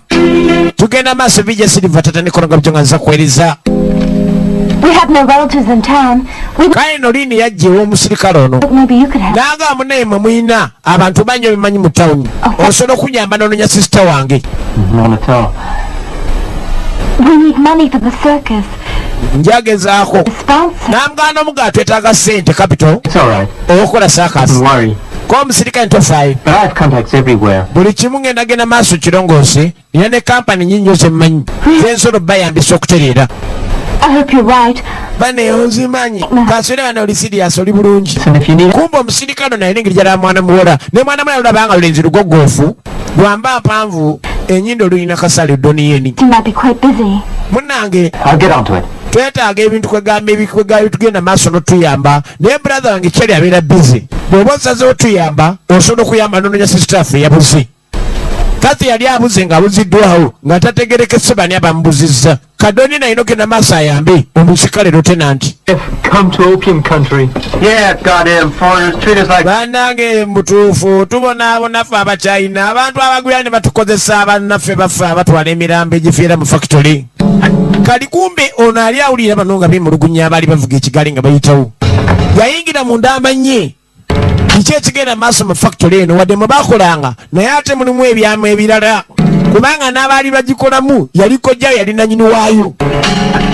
Tugenda maaso bija Silver tata nekolonga byo nga nza kuweereza. We have no relatives in town. We Kale no liini yajja ew'omusirikale ono maybe you could help. n'agamba munaye mwe mulina abantu banyo bimanyi mu tawuni, osobola okunyamba n'ononya sister wange? Not at all. We need money for the circus. Njagezaako The sponsor. n'amuganda omugaa twetaaga ssente capital It's all right. okukola circus. Don't worry. Ko omusirikale tofaayo. But I have contacts everywhere. Buli kimu ngenda genda maaso kirongoose, nina ne kampani nyingi nnyo zemmanyi zensobola obbayambisa okutereera. I hope you're right. Bane onzimanyi kasore bane oli serious oli bulungi. And if you need Kumbe omusirikale naye engeri gyala mwana muwala ne mwana muwala olabanga lulenzi lugogoofu lwamba mpanvu enyindo lulina kasale doniyeni. You might be quite busy. Munnange I'll get onto it. Twetaaga ebintu kwegamba ebikwegamba bitugenda maaso n'otuyamba naye brother wange kyali abeera busy. Bw'oba osazeewo otuyamba osobola okuyamba n'ononya sister waffe eyabuze. Kathy yali abuze ng'abuziddwawo nga tategerekese bani abamubuzizza. Kadoni nalina ogenda maaso ayambe omusirikale lieutenant. Come to opium country. Yeah, goddamn foreigners treat us like Bannange mutuufu tubonaabona ffe Abachina abantu abagwira ne batukozesa bannaffe baffe abatwala emirambo egifiira mu factory. Kali kumbe ono ali awulira bano nga bemulugunya abaali bavuga ekigaali nga bayitawo yayingira mu ndamba nnye kiki ekigenda maaso mu factory eno wadde mwe bakolanga naye ate mulimu ebyama ebirala kubanga n'abaali bagikolamu yali kojjayo yali nanyini waayo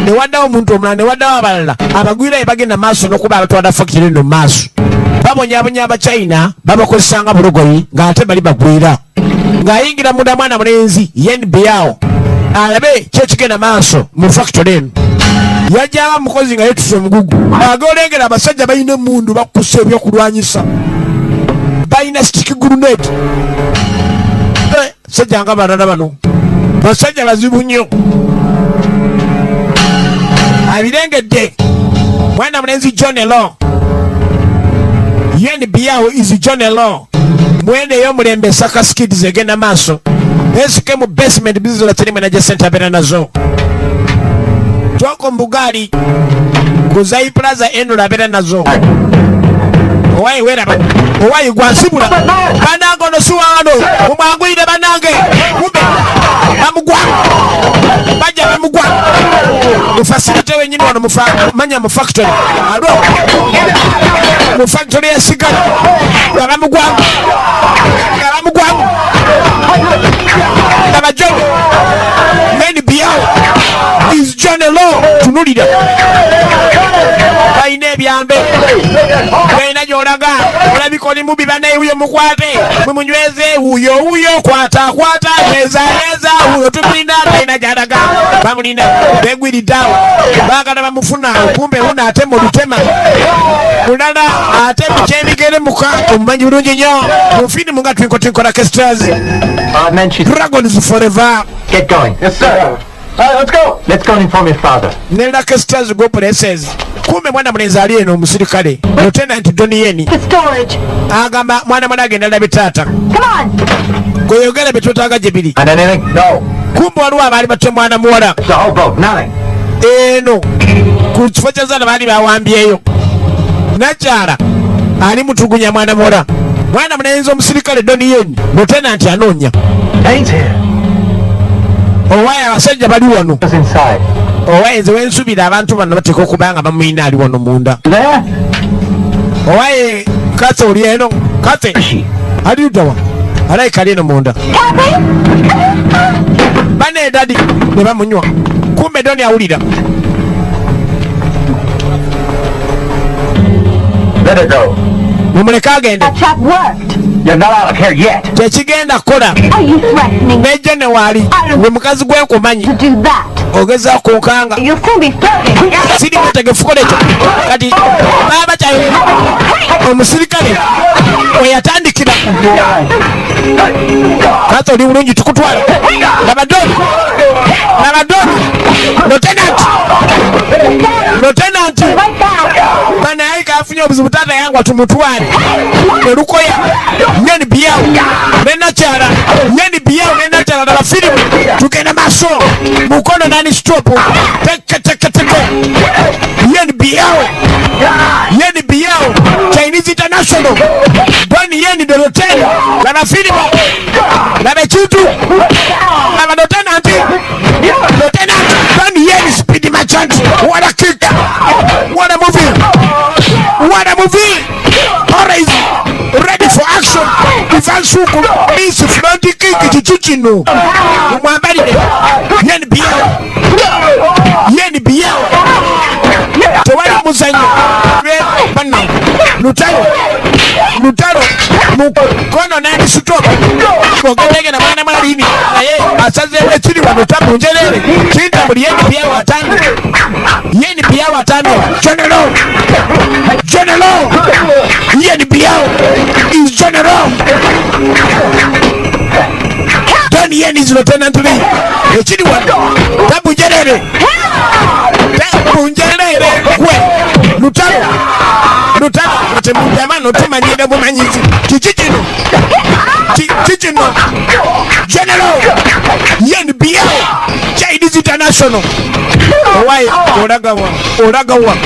ne waddawo omuntu omulala ne waddawo abalala abagwira be bagenda maaso n'okuba abatwala factory eno mu maaso babonyabonya Abachina babakozesanga bulogoyi ng'ate bali bagwira. Ng'ayingira munda mwana mulenzi yenbiawo alabe ki ekigenda maaso mu factory eno yajjanga mukozi nga yetusa omugugu agolengera abasajja balina emundu bakusa ebyokulwanyisa balina stick grenade. Sajja nga balala bano basajja bazibu nnyo abirengedde mwana mulenzi John Elo yen biawo is John Elo mwene ey'omulembe circus kids egenda maaso esike mu basement bizizola kirimu najja sente abeera nazo twako mbugaali ku Zai Plaza enola abeera nazo owayi weraba owayi gwansibula banange ono si wano mumwanguyire banange kumbe bamugwa bajja bamugwa mu facility wenyini wano manya mu factory alo mu factory ya sigala nga bamugwamu nga bamugwamu nga bajo men biawo is John Law tunulira balina ebyambe balina gyolaga olabika oli mubi banaye wuyo mukwate mwemunyweze wuyo wuyo kwata kwata nyweza nyweza wuyo tumulina talina gyalaga bamulina begwiriddeawo baagala bamufuna kumbe wuna ate mu lutema mulala ate mukyemigere muka omumanyi bulungi nnyo mu firimu nga Twinkle Twinkle Orchestras Men, she's Dragons Forever. Get going. Yes, sir. All right, let's go. Let's go and inform your father. Ne Orchestras go places kumbe mwana mulenzi ali eno omusirikale Lieutenant Doniyeni The storage. Agamba mwana mwana agenda labe taata. Come on. Gweyogera byetwetaaga gye biri. And anything? No. Kumbe waliwo abaali batte mwana muwala. The whole boat. Nothing. Eno ku kifo kya zaala baali bawambyeyo nakyala ali mutugunya mwana muwala mwana mulenzi omusirikale Doniyeni lieutenant anoonya. Dane's here. Owaye abasajja bali wano. What's inside? Owaye nze wensubira abantu bano bateeka okuba nga bamuyina ali wano munda. There? Owaye Kate oli eno Kate She. ali luddawa alayika ali eno munda bane daddy ne bamunywa kumbe Doni awulira. Let her go. Mumuleke agende. That chap worked. You're not out of here yet. Tekigenda kukola. Are you threatening Nejjo ne waali gwe mukazi gwe nkumanyi. to do that? Ogezaako kunkanga. You'll soon be floating. Siri mutegefu kola ekyo. Kati baaba kyayo omusirikale we yatandikira. Kati oli bulungi, tukutwala. Laba doni, laba doni, lieutenant, lieutenant. Right back. Bana afunye obuzibu. Taata yangwa tumutwale olukoya nyeni biyawo nenakyala nyeni biyawo nenakyala. Laba firimu, tugenda maaso. Mukono nani stop, teke teke teke. Yeni biyawo, yeni biyawo, Chinese International Doni Yeni the lieutenant. Laba firimu, laba ekintu, laba lieutenant, lieutenant Doni Yeni, speed merchant. What a kick, what a movie, what a movie! Always ready for action. Defense huku miss front kick. Kiki kino mumwambalire. Yeni biyawo, yeni biyawo, tewali muzanyo bano. Lutalo, lutalo, mukono nani stop. Ogendegera mwana mwalini naye asazeewo ekiri wano tabu njerere kintabuli. Yeni biyawo atano, yeni biyawo atano. General, general yeni biyawo is general Tony Yen is Lieutenant Lee. Ekiri wano tabu njerere, tabu njerere gwe. Lutalo, lutalo temujamano tumanyire bumanyizi. Kiki kino? Kiki kino? General Yen Biao, Chinese International. Owaye olagawa, olagawa?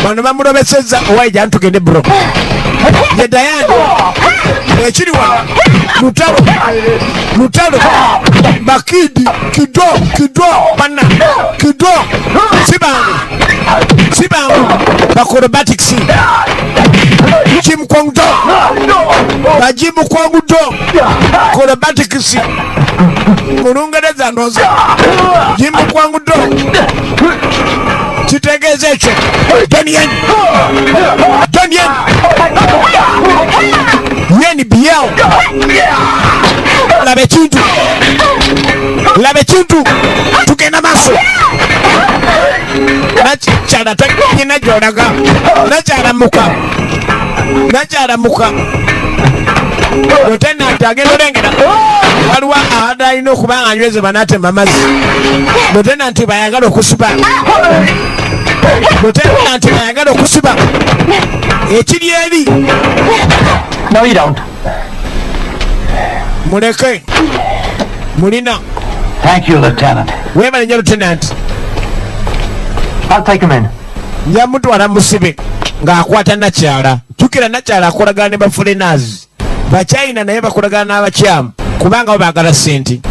Bano bamulobesezza. Owaye jantugende bro. Ye Dayani ekiri wano lutalo, lutalo bakidi kido kido bana kido si bangu, si bangu. Acrobatics Jim Kwang Do, bajimu Kwang Do acrobatics mu Lungereza ndoza Jim Kwang Do kitegeeza ekyo. Donien, Donien Yen Biao. Laba ekintu, laba ekintu. Tugenda maaso. Nakyala talina gyolaga. Nakyalamuka, nakyalamuka. Lieutenant agenda olengera waliwo abadde alina okuba nga anyweze banatema amazzi. Lieutenant bayagala okusiba, lieutenant bayagala okusiba ekiri eri. No, you don't. Muleke mulina. Thank you, Lieutenant. Weebale nnyo, lieutenant. I'll take him in. Yamutwala musibe ng'akwata nakyala. Jjukira nakyala akolagana ne baforeigners bachina, naye bakolagana n'abakyamu kubanga bo baagala sente.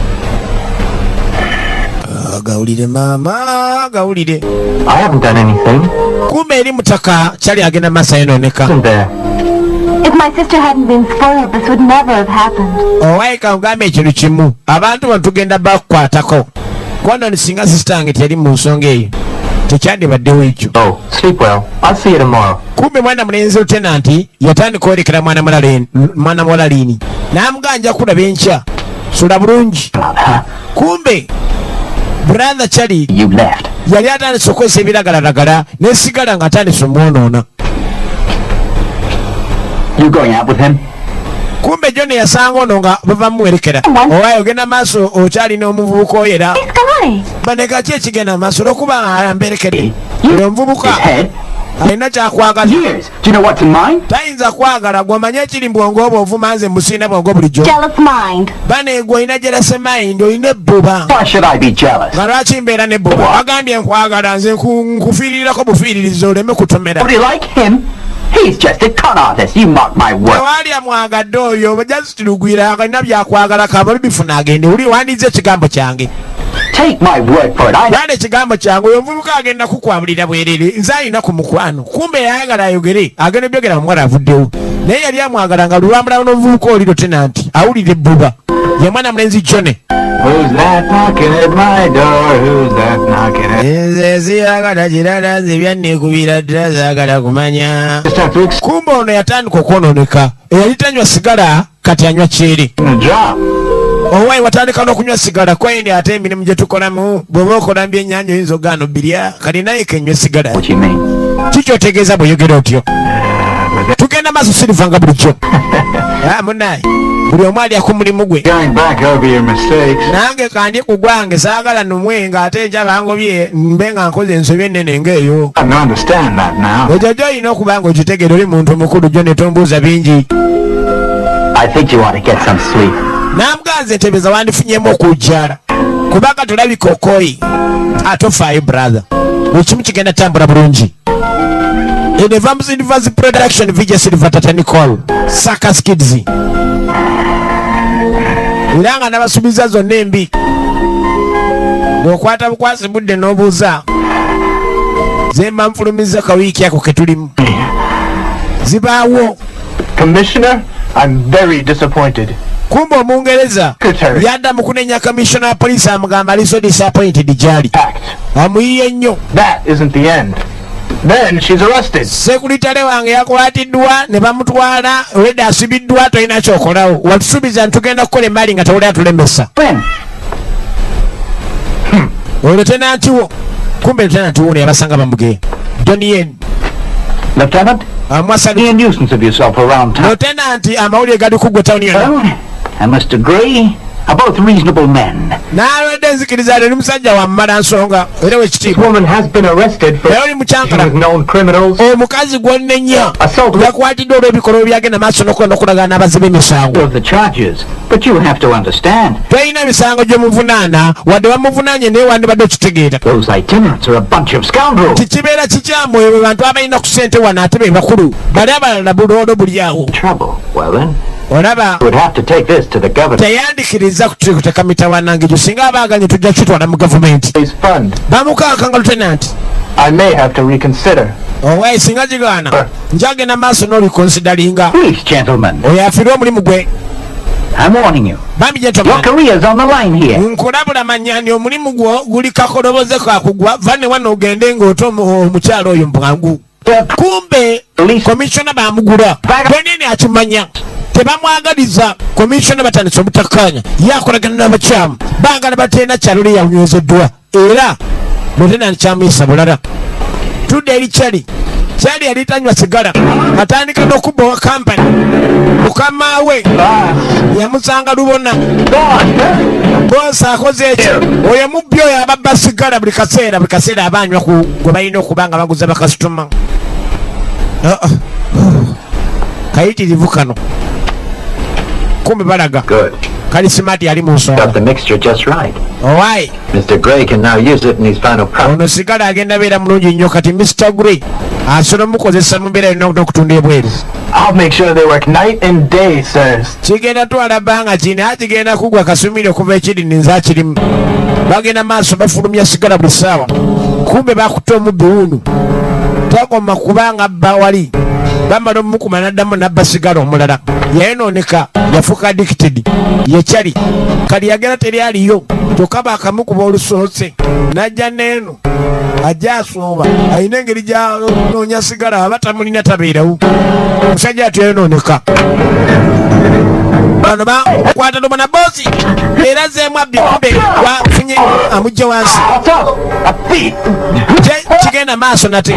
Gawulire maama, gawulire. I haven't done anything. Kumbe eri mutaka kyali agenda maaso ayonooneka. Isn't there? If my sister hadn't been spoiled, this would never have happened. Owaye kangambe ekintu kimu, abantu bano tugenda bakukwatako kubanga singa sister wange teyali mu nsonga eyo tekyandibaddewo ekyo. Oh, sleep well. I'll see you tomorrow. Kumbe mwana mulenzi lieutenant yatandika okwolekera mwana mulala, mwana muwala liini n'amuganja kulaba enkya, sula bulungi. Kumbe brother Charlie You left. yali atandise okukozesa ebiragalalagala nesigala ng'atandise omwonoona. You going out with him? Kumbe John yasanga ono nga bava muwerekera. Owaye ogenda maaso okyalina omuvubuka oyo era Nice guy. baneka ki ekigenda maaso olwokuba nga amberekedde oyo omuvubuka His head? alina kyakwagala. Years. Do you know what's in mine? Tayinza kwagala gwomanye ekiri mbwongo obwo ovuma nze musiina bwongo bulijjo. Jealous mind. Baneegwe olina jealous mind, olina ebbuba. Why should I be jealous? Nga lwaki mbeera nebbuba? Wagambye nkwagala nze nkufiirirako bufiiririzo oleme kutomera. Nobody like him. He's just a con artist. You mark my words. Tewali amwagadde oyo, just lugwira alina byakwagala kaba bifuna agende oli wandize ekigambo kyange. Take my word for it. I Lwala ekigambo kyange, oyo omuvubuka agenda kukwabulira bwerere. Nze alina ku mukwano. Kumbe yayagala ayogere agenda byogera omuwala avuddewo, naye yali amwagala nga lulambula n'omuvubuka oli lieutenant awulira ebbuba ye mwana mulenzi John. Who's that knocking at my door? Who's that knocking at? Nze siyagala kirala, nze byannekubira ddala saagala kumanya. Just have to Kumbe ono yatandika okwonooneka, eyali tanywa sigala. Kati anywa kyeri. The job. Owayi, watandika n'okunywa sigala kwendi, ate emirimu gye tukolamu bw'oba okola mbyennyanja oyinza ogaana obbirya. Kati naye kenywa sigala. What you mean? Kikyotegeeza bw'oyogera otyo? Tugenda maaso, Silver, nga bulijjo. Ah, munaye, buli omu alya ku mulimu gwe. Going back over your mistakes. Nange kandi ku gwange saagala numwe ng'ate nja bangobye mbe nga nkoze ensobi ennene ng'eyo. I don't understand that now. Ekyo gy'olina okuba nga okitegeera, oli muntu mukulu gyo ne tombuuza bingi. I think you ought to get some sleep. Namuganze ntebeza wandifunyemu okujjala kubanga tolabika okoyi. Atofaayo brother, buli kimu kigenda tambula bulungi. Eno eva mu Silvers Production, VJ Silver, Tata Nicole, Circus Kids, era nga nabasuubiza zonna embi bw'okwata bukwasi budde n'obuuza zemba nfulumiza kawiiki ako ketulimu zibaawo. Commissioner, I'm very disappointed. Kumba omungereza Secretary. yadda mu kunenya commissioner wa poliisi, amugamba ali so disappointed gyali. Act. Amuyiye nnyo. That isn't the end. Then she's arrested. Secretary wange yakwatiddwa ne bamutwala, olwedde asibiddwa, tolina kyokolawo. Watusuubiza ntugenda kukola emaali nga tewali atulemesa. When? Olwo tenantiwo, kumbe tenantiwo yabasanga bamuge Donien. Lieutenant, amwasali. be a nuisance of yourself around town. Lieutenant, amawulire gali kugwe tawuni yonna. Well, and Mr. Gray are both reasonable men. N'alwedde enzikiriza ali musajja wammala nsonga era wekitiibwa. Woman has been arrested for Era oli mukyankala. with known criminals. Omukazi gwonnenya Assault. yakwatiddwa olw'ebikolwa byagenda maaso n'okuba n'okulagana n'abazzi b'emisango. Of the charges. But you have to understand, Tolina misango gyemuvunaana, wadde bamuvunaanye, naye wandibadde okitegeera those itinerants are a bunch of scoundrels. Tikibeera kikyamu ebyo bantu abalina ku ssente wano, ate be bakulu bali abalala buloolo buli awo. Trouble. Well then, Olaba would have to take this to the governor. Teyandikiriza kuteka mitawaana ngegyo. Singa abaaganye tujja kitwala mu gavumenti. Please fund. Bamukankanga lieutenant. I may have to reconsider. Owaye, singa kigaana njagenda maaso n'oreconsideringa. Please, gentlemen, Oyo afiirwe omulimu gwe. I'm warning you. Bambi Your gentleman, career's on the line here. nkulabula manyani, omulimu gwo guli kakoloboze kakugwa. Va ne wano ogende ng'ote omukyalo oyo mubwangu. Kumbe commissioner bamugula, Donien akimanya tebamwagaliza. Commissioner batandise obutakkaanya, ye akolagana n'abakyamu baagala bateena kyaloli yanywezeddwa, era lieutenant kyamuyisa bulala. Tudde eri Kyali. Kyali yali tanywa sigala, atandika n'okubba owa kampani. Mukama we yamusanga lubona. Boss akoze eki? Oyo mubbi oyo ababba sigala buli kaseera, buli kaseera abanywa ku gwe balina okuba nga baguza bakasitoma. Ah, ah. Kayitirivu kano, kumbe balaga. Good. Kali smart, ali mu nsonga. Got the mixture just right. Owaayi. Mr. Gray can now use it in his final product. Ono sigala agenda beera mulungi nnyo. Kati Mr. Gray asobola omukozesa mu mbeera yonna n'okutunda ebweru. I'll make sure they work night and day, sirs. Kigenda twala bbanga kina, kigenda kugwa kasumire okuva ekiri ninza kirimu. Bagenda maaso bafulumya sigala buli ssaawa. Kumbe bakutte omubbi wuno, takoma kubanga abba wali, bamala omukuma naddamu nabba sigala omulala. Yayonooneka, yafuuka addicted. Yekyali kali yagenda teri aliyo, kyokka bakamukuba olusoose najja neeno ajja asooba alina engeri gyanoonya sigala, aba tamulina tabeerawo. Omusajja ati yayonooneka. Bano bakwata lubona boss era zeemu abbye, kumbe wafunye amugje wansi. What's up? A thief! Kigenda maaso nate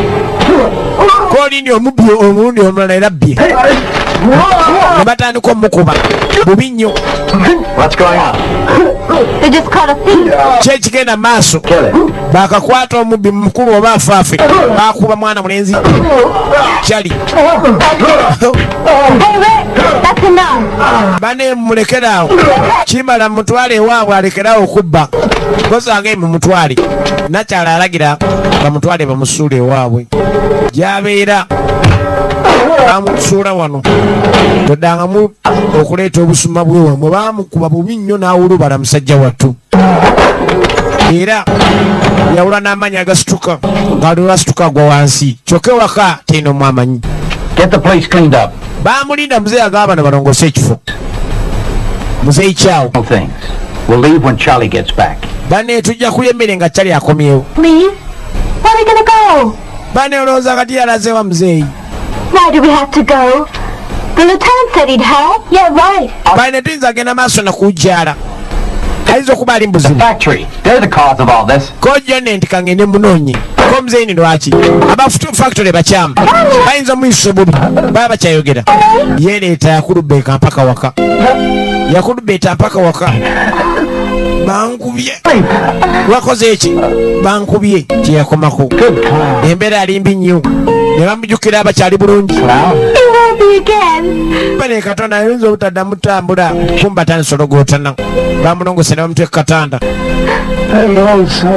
kolindi omubbi omulundi omulala era bbye ne batandika omukuba bubi nnyo. What's going on? They just caught a thief. Kyekigenda maaso? Kill him. Bakakwata omubbi mukulu oba afaafe, bakuba mwana mulenzi kyali. Hey, Rick, that's enough. Bane mumulekeraawo, kimala mumutwale ewaabwe alekerawo okubba. Gosange mumutwale, nakyala alagira bamutwale bamusuule ewaabwe gyabeera. Bamusuula wano, toddangamu okuleeta obusuma bwewamwe. Bamukuba bubi nnyo n'awulubala musajja wattu, era yawula n'amaanyi agasituka ng'alwasituka agwa wansi, kyokka ewaka terina omwamanyi. Get the place cleaned up. Bamulinda muzeeyi agaba bano balongose ekifo, muzeeyi kyawo. All things. We'll leave when Charlie gets back. Bane tujja kulya emmere nga kyali akomyewo. Please? Where are we gonna go? Bane olowooza kati yalazewa muzeeyi? Why do we have to go? The lieutenant said he'd help. Yeah, right. Balina tuyinza agenda maaso nakujjala, ayinza okuba ali mubuzibu. Factory. They're the cause of all this. Kojja nti kangende munoonye ko muzeini, lwaki aba factory bakyamu, bayinza omuyisa obubi. Baba bakyayogera, yereeta yakulubeeka mpaka waka, yakulubeeta mpaka waka. Bankubye, lwakoze eki, bankubye, kyeyakomako. Good clown. Embeera ali mbi nnyo, ne bamujjukira abakyali bulungi. Clown. It won't be again. Bane Katonda ayinza obutaddamu tambula kumba tanisologotana. Bamulongose ne bamuteeka katanda. And also,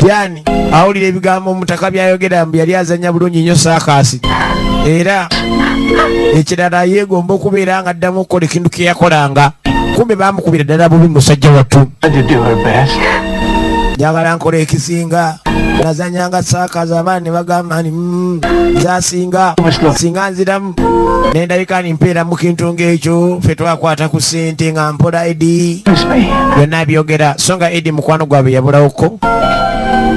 Yani awulira ebigambo omutaka byayogera mbu yali azanya bulungi nnyo saakaasi, era ekirala yeegomba okubeera nga addamu okukola ekintu kye yakolanga. Kumbe bamukubira ddala bubi musajja wattu. Tried to do her best. Njagala nkola ekisinga, nazanyanga saakaasi, abaana ne bagamba nti nzasinga singa nziramu nendabika nimpeera mu kintu ng'ekyo. Ffe twakwata ku ssente nga mpola edi. Miss me. Byonna byogera, so nga edi mukwano gwabwe yabulawoko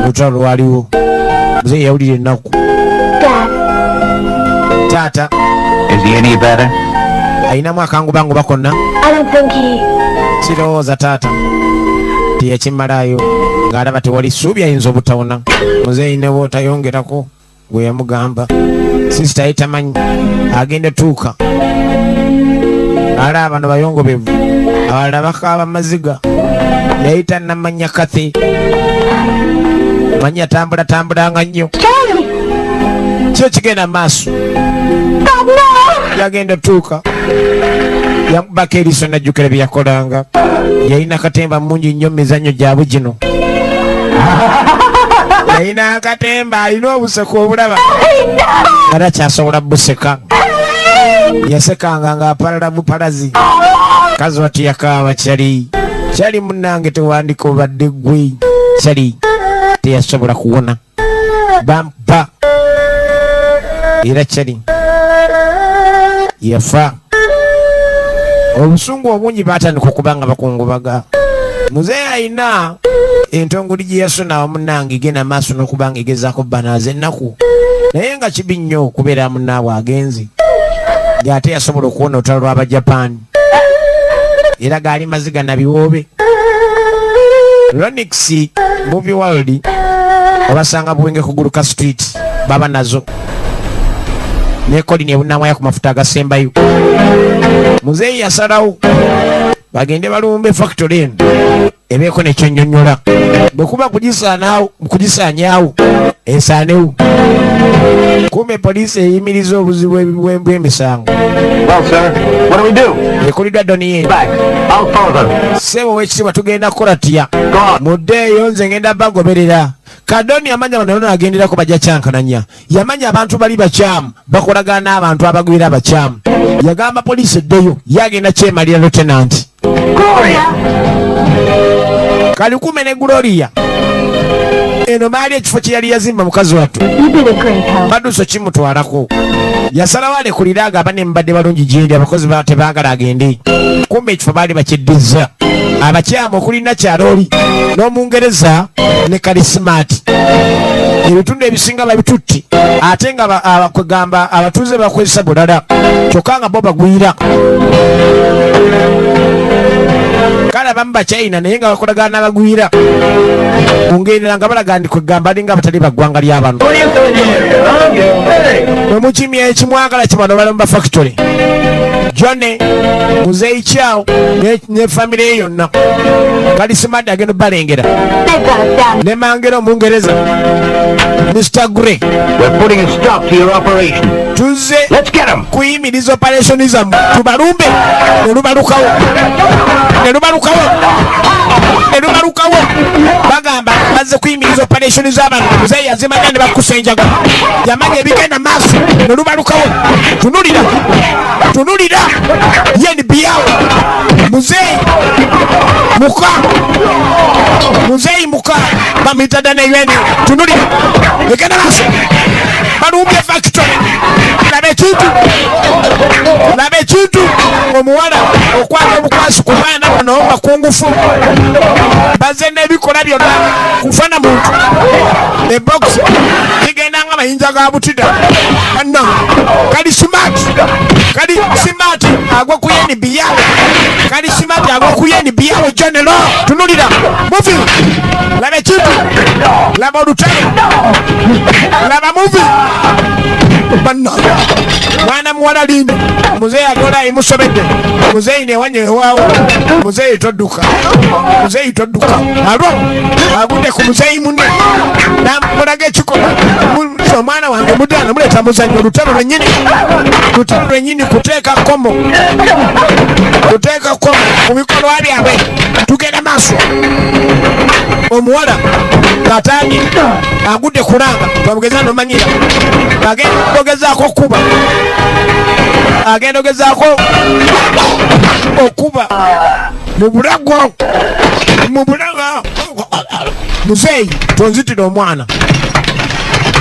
olutalo lwaliwo. Muzeeyi yawulira ennaku. Dad, Taata. Is he any better? Ayinamu akangubanguba konna? I don't think he. Sirowooza taata teyakimalayo ng'alaba tewali ssuubi, ayinza obutawona. Muzeeyi ne bwotayongerako gwe yamugamba sisita ye tamanyi agenda tuuka ala bano bayongobevu, abalala bakaaba maziga. Yali tannamanya Kathy, manyi atambula tambulanga nnyo. Charlie! Kyo kigenda maaso. God, no! Yagenda tuuka yakubako eriiso najjukira bye yakolanga. Yalina katemba mungi nnyo mu mizannyo gyabwe gino, yalina akatemba, alina obuseko obulaba era kyasobola buseka. Yasekanga ng'apalala bupalazi. Kazi wati yakaaba. Kyali kyali munnange, tewandika obadde gwe kyali teyasobola kuwona bampa, era kyali yafa obusungu obungi. Batandika okuba nga bakungubaga. Muzeeyi alina entongoli gye yasona munnange, egenda maaso n'okuba nga egezaako banaaza ennaku, naye nga kibi nnyo okubeera munnaabwe agenzi ng'ate yasobola okuwona olutalo lw'Abajapaani, era gaali maziga na biwoobe. Ronix Movie World obasanga Buwenge ku Guluka Street, baba nazo nekolini ebunamwaya ku mafuta agasembayo. Muzeeyi yasalawo bagende balumbe factory eno ebeeko nekyonnyonnyola, bwe kuba kugisaanyaawo esaanewo. Kumbe poliisi eyimiriza obuzibu bw'emisango. Well, sir, what do we do? Ekuliddwa Doniye. Back. I'll follow them. Ssebo w'ekitiibwa, tugenda kukola tutya? Go on. Muddeeyo, nze ngenda bagoberera. Kadoni amanya bano nona agenderako bajja kyankananya. Yamanya abantu bali bakyamu, bakolagana n'abantu abagwira abakyamu. Yagamba poliisi eddeyo, yagenda kyemalira. Lieutenant. Gloria! Kalikume ne Gloria eno baali ekifo kye yali yazimba mukazi wattu. You've been a great help. Baduso kimutwalako, yasalawo alekulira agamba ne mubadde balungi gyendi, abakozi ba tebaagala agende. Kumbe ekifo baali bakiddizza abakyamu okulina kyalooli n'Omungereza ne Kalisimati. Ebitundu ebisinga babitutte, ate nga kwegamba abatuuze bakozesa bulala, kyokka nga bo bagwira. Kale abamu Bachina naye nga bakolagana n'abagwira mu ngeri endala, nga balaga nti kwegamba alinga abatali baggwanga lyabano. Bwe mukimya ekimwagala kibano bali mu ba factory. John Muzeeyi Kyawo ne famire ye yonna, Kalisimadi agenda obalengera. They've got us down. Ne Mangera Omungereza, Mr Grey. We're putting a stop to your operation. Tuzze Let's get them. kuyimiriza operation zammwe, tubalumbe. Ne lubalukawo, ne lubalukawo, ne lubalukawo. Bagamba bazze kuyimiriza operation z'abantu. Muzeeyi yazimanya ne bakusa enjaga, yamanya ebigenda maaso. Ne lubalukawo. Tunulira, tunulira ye biyawo. Muzeeyi muka, muzeeyi muka bamuyita Daneyweni. Tunulira egenda maaso, balumbye factory. Laba ekintu, laba ekintu! Omuwala okwata obukwasi ku baana bano bakungufu, baze n'ebikola byonna kufana muntu. Ebokisi ligenda nga mayinja ga butida. Banna kali smart. Kali smart agwa ku Yeni Biao. Kali smart agwa ku Yeni Biao. General, tunulira movie, laba ekintu, laba olutalo, laba movie. Banna, mwana muwala, linda muzeeyi agola emusobedde. Muzeeyi newanye ewaawo. Muzeeyi todduka, muzeeyi todduka. Alwo agudde ku muzeeyi munne namulaga ekikola. Omwana wange mudaana muleeta muzannyo. Olutalo lwennyini, lutalo lwennyini, kuteeka komo, kuteeka komo ku bikolwa byabwe. Tugenda maaso. Omuwala katani agudde kulanga twamugeza nomanyira agenda ogezaako okuba, agenda ogezaako okuba mu bulago, mu bulago. Muzeeyi, tonzitira omwana.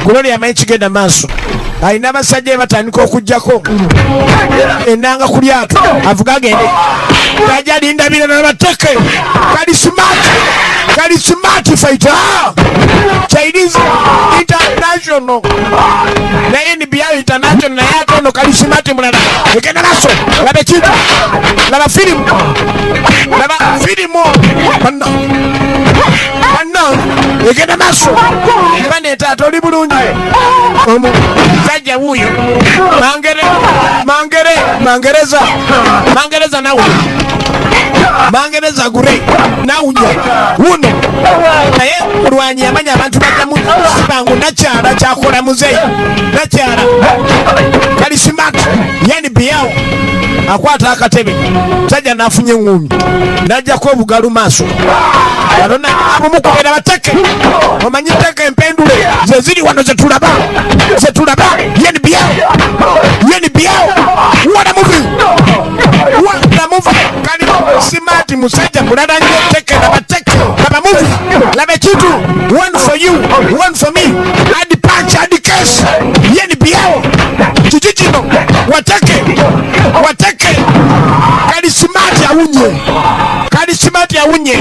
Gloria amanyi kigenda maaso. Alina abasajja be batandika okugjako enanga ku lyato, avuga agende tajja lindabira nabateke. Kali smart, kali smart fighter, Chinese International naye NBA International, naye ate ono kali smart mulala. Egenda maaso, laba ekintu, laba firimu, laba firimu. Banna, banna, egenda maaso. Baneetaata, oli bulungi? Omusajja wuuyo mangere, mangere, mangereza, mangereza nawe, mangereza gure nawunya wuno. Naye mulwanyi amanya abantu bajjamu sibangu. Nakyala kyakola muzeyi nakyala kali smart. Yani biyawo akwata akatebe, musajja nafunye eŋŋumi, najjako obugalu maaso alona abumukubira bateke. Omanyi teke empendule ze ziri wano, zetulaba, zetulaba. Yeni biyawo, yeni biyawo. What a movie, what a movie! Kali smart, musajja mulala nnyo. Teke, laba teke, laba movie, laba ekintu. One for you, one for me. Adi punch, adi case. Yeni biyawo, kiki kino? Wateke, wateke. Kali smart awunye, kali smart awunye.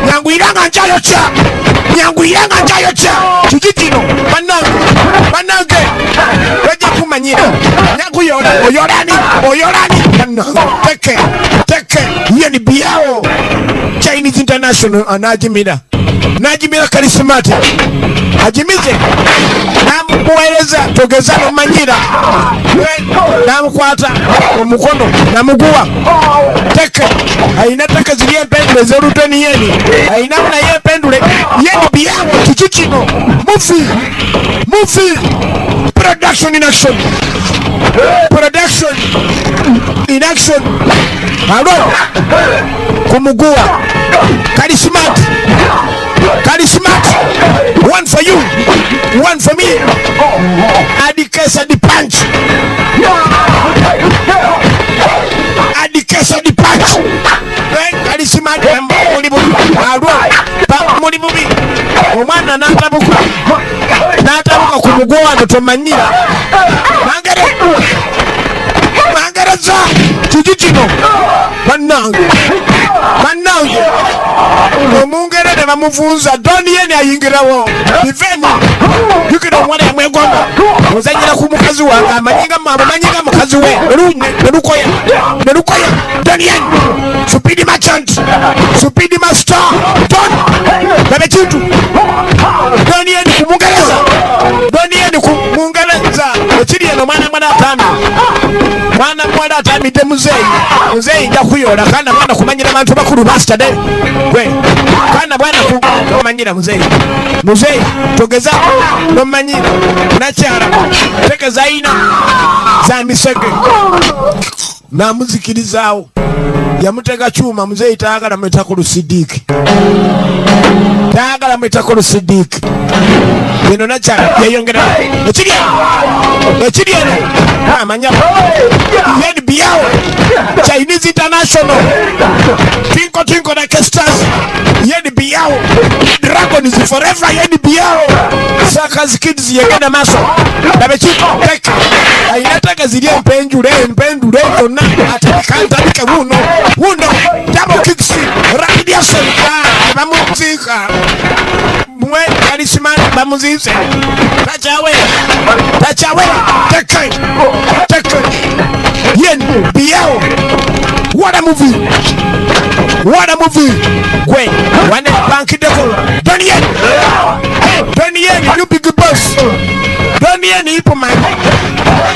Nyanguyiranga nkyayokya, nyanguyiranga nkyayokya. Kiki kino? Bannange, bannange, tojja kumanyira. Nyakuyola oyolani, oyolani. Bannange, teke, teke. Yeni biyawo Chinese International anagimira, nagimira. Kali smart agimize, namuweereza togeza nomanyira. Namukwata omukono namuguwa teke. Ayina teke ziri empendule ez'oluteni. Yeni ayinamu naye empendule. Yeni biyawo, kiki kino? Movie, movie, production in action, production in action. Alo kumuguwa. Kali smart, kali smart. One for you, one for me. Adi kesa di punch, adi kesa di punch. Eh, kali smart muli bubi. Alwo muli bubi. Omwana n'atabuka, n'atabuka ku muguwa wano. Tomanyira mangere, mangereza. Kiki kino? Bannange, bannange, omungerere bamuvunza. Doniyeni ayingirawo biveni. Jukira omuwala yamwegomba. Ozanyira ku mukazi wange, amanyinga mukazi we nelukoya, nelukoya. Doniyeni supidi merchant, supidi master don. Laba ekintu. Doniyeni ku mungereza, Doniyeni ku mungereza. Ekiri eno, mwana mwana atami, mwana mwana atamidde muzeeyi. Muzeeyi nja kuyola kana mwana kumanyira bantu bakulu bastard gwe. Kana bwana kumanyira muzeeyi. Muzeeyi togeza nomanyira. Nakyala teke zayina za misege namuzikirizaawo, yamutega kyuma. Muzeeyi tayagala mwetako lusidiiki, tayagala mwetako lusidiiki. Bino nakyala yeyongera. Ekiri eno, ekiri eno amanya Yen Biao Chinese International, Tinko Tinko na Stars. Yen Biao Dragon is forever. Yen Biao Circus Kids yegenda maaso. Labe kiteka ayina teke ziri empenjule, empendule zonna atandika, ntandike wuno, wuno double kicks, rapid action. Bamuziika mwe. Kalisimani. Bamuziise, takyawera, takyawera. Teke teke Yen Biao. What a movie, what a movie! Gwe wane bankiddeko Donnie Yen, Donnie Yen, you big boss, Donnie Yen, Ip Man.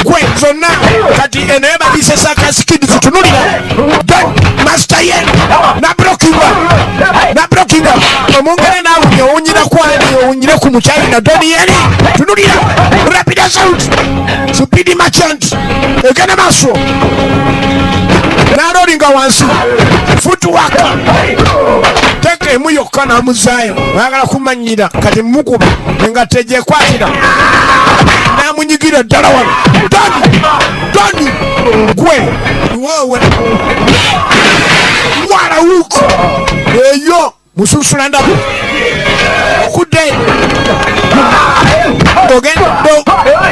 Gwe zonna kati eno yebabise Circus Kids. Tunulira Don Master Yen nablockinga, nablockinga omungere naawunya. Owunyira kwani? Owunyire ku muchina Donnie Yen. Tunulira rapid assault, speed merchant egenda maaso n'aloolinga wansi. Footwork, teeka emu yokka n'amuzaayo. Oyagala kumanyira kati mukuba engato egyekwatira n'amunyigira ddala wano. Doni, Doni, gwe wowe walawuko eyo musunsula ndabu okudde ogenda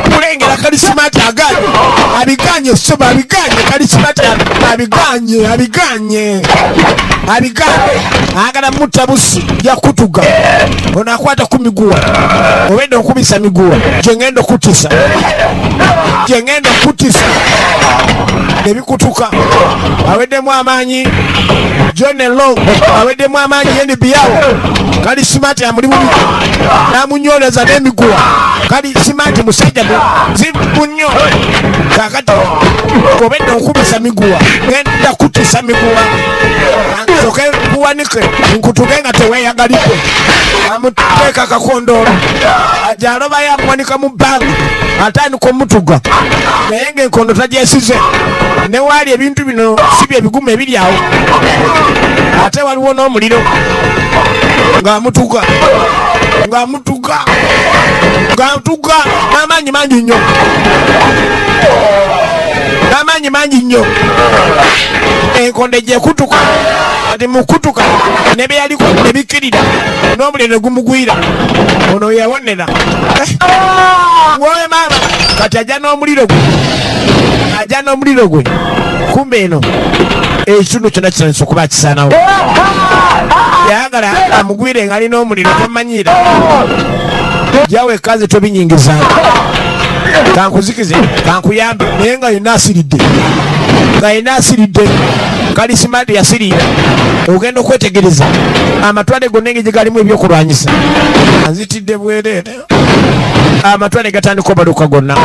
kulengera. Kalisimati aganye, abiganye sebo, abiganye. Kalisimati abiganye, abiganye, abiganye. Agala mutta busi yakutuga. Ono akwata ku miguwa, obedde okubisa miguwa gyengenda okutisa, gyengenda okutisa nebikutuka. Aweddemu amaanyi John Long, aweddemu amaanyi Yen Biao. Kali smart, amuli bubi namunyoleza n'emiguwa. Kali smart, musajja zibu nnyo. Kakati obedde okubisa miguwa, ngenda kutisa miguwa, soke nkuwanike nkutuge nga teweyagalidde. Amuteeka akakondoolo aja alobayo, amuwanika mu bbanga, atandika omutuga naye ngaenkondo tagyesize. Newaali ebintu bino si bye bigumu ebiri awo, ate waliwo n'omuliro. Ng'amutuga, ng'amutuga, ng'amutuga n'amaanyi mangi nnyo, n'amaanyi mangi nnyo. Enkondo ejekutuka. Kati mukutuka ne byeyaliko ne bikkirira n'omuliro ne gumugwira. Ono yawonera. Eh, wowe maama, kati ajja n'omuliro gwe, ajja n'omuliro gwe. Kumbe eno ekitundu kyonna kitandisa okuba kisaanawo. Yayagala amugwire nga alina omuliro. Tomanyira jawe ekazi, tobinyingiza, kankuzikize, kankuyambe. Naye nga yenna asiridde, nga yenna asiridde. Kalisimati yasiriira. Ogenda okwetegereza amatwale gonna engeri gye galimu ebyokulwanyisa. Anzitidde bwereere. Amatwale gatandika obaluka gonna,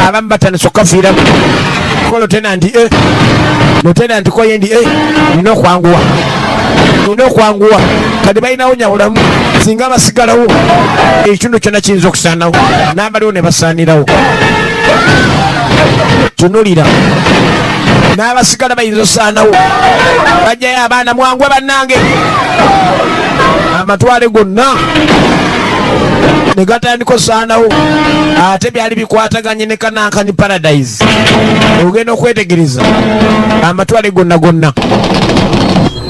abamu batandise okukafiiramu. Ko lieutenant, eh, lieutenant koye ndi, eh, nina okwanguwa, nina okwanguwa. Kati balinawo nyawulamu, singa basigalawo ekitundu kyonna kiyinza okusaanawo, n'abaliwo ne basaanirawo. Tunulira n'abasigala bayinza osaanawo. Bajjayo abaana, mwanguwe bannange. Amatwale gonna ne gatandika osaanawo, ate byali bikwataganye ne Kanankani Paradise. Ogenda okwetegereza amatwale gonna gonna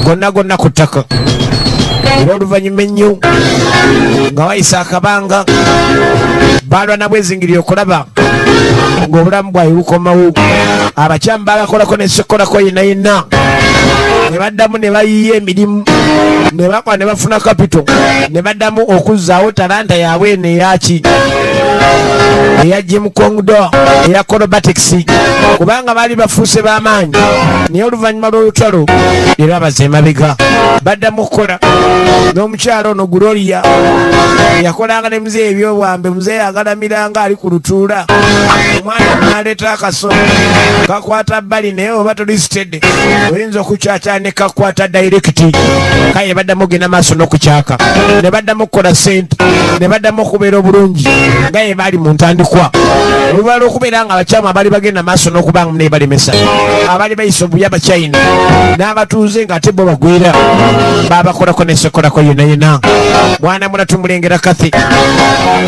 gonna gonna ku ttaka. Era oluvannyuma ennyo nga wayisa akabanga, balwana bwezingirira okulaba ng'obulamu bwabwe bukomawo. Abakyamu babakolako nesekolako yina yina, ne baddamu ne bayiya emirimu, ne bakola, ne bafuna capital, ne baddamu okuzzaawo talanta yaabwe eno eyaki, eya Jeet Kune Do, eya acrobatics, kubanga baali bafuuse b'amaanyi. Naye oluvannyuma lw'olutalo era baza emabega, baddamu okukola n'omukyalo ono Gloria yakolanga ne muzeeyi ebyobwambe. Muzeeyi agalamiranga ali ku lutuula, omwana n'aleeta akaso kakwata bbali, naye oba toli steady oyinza okukyakya ne kakwata direct. Kaye baddamu ogenda maaso n'okukyaka, ne baddamu okukola sente, ne baddamu okubeera obulungi nga ye baali mu ntandikwa. Oluvannyuma lw'okubeera nga abakyamu abaali bagenda maaso n'okuba nga naye balemesa abaali bayisa obubi Abachina n'abatuuze, ng'ate bo bagwira babakolako nesekolako yena yena. Mwana muna tumulengera Kathi,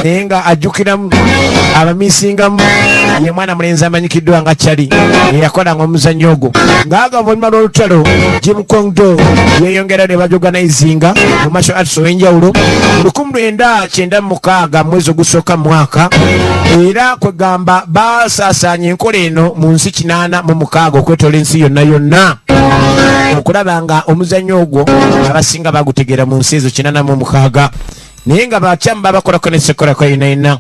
naye nga ajjukiramu abamisingamu ye mwana mulenzi amanyikiddwa nga Chali eyakolanga omuzannyo ogwo. Ngaaga oluvannyuma lw'olutalo Jeet Kune Do yeyongera ne bajoganizinga mu martial arts ow'enjawulo mu 1996, mwezi ogusooka mu mwaka. Era kwegamba basaasaanya enkola eno mu nsi 86 okwetola ensi yonna yonna, okulaba nga omuzannyo ogwo abasinga bagutegeera mu nsi ezo 86. Naye nga bakyamu babakolako nesekolako yinaina.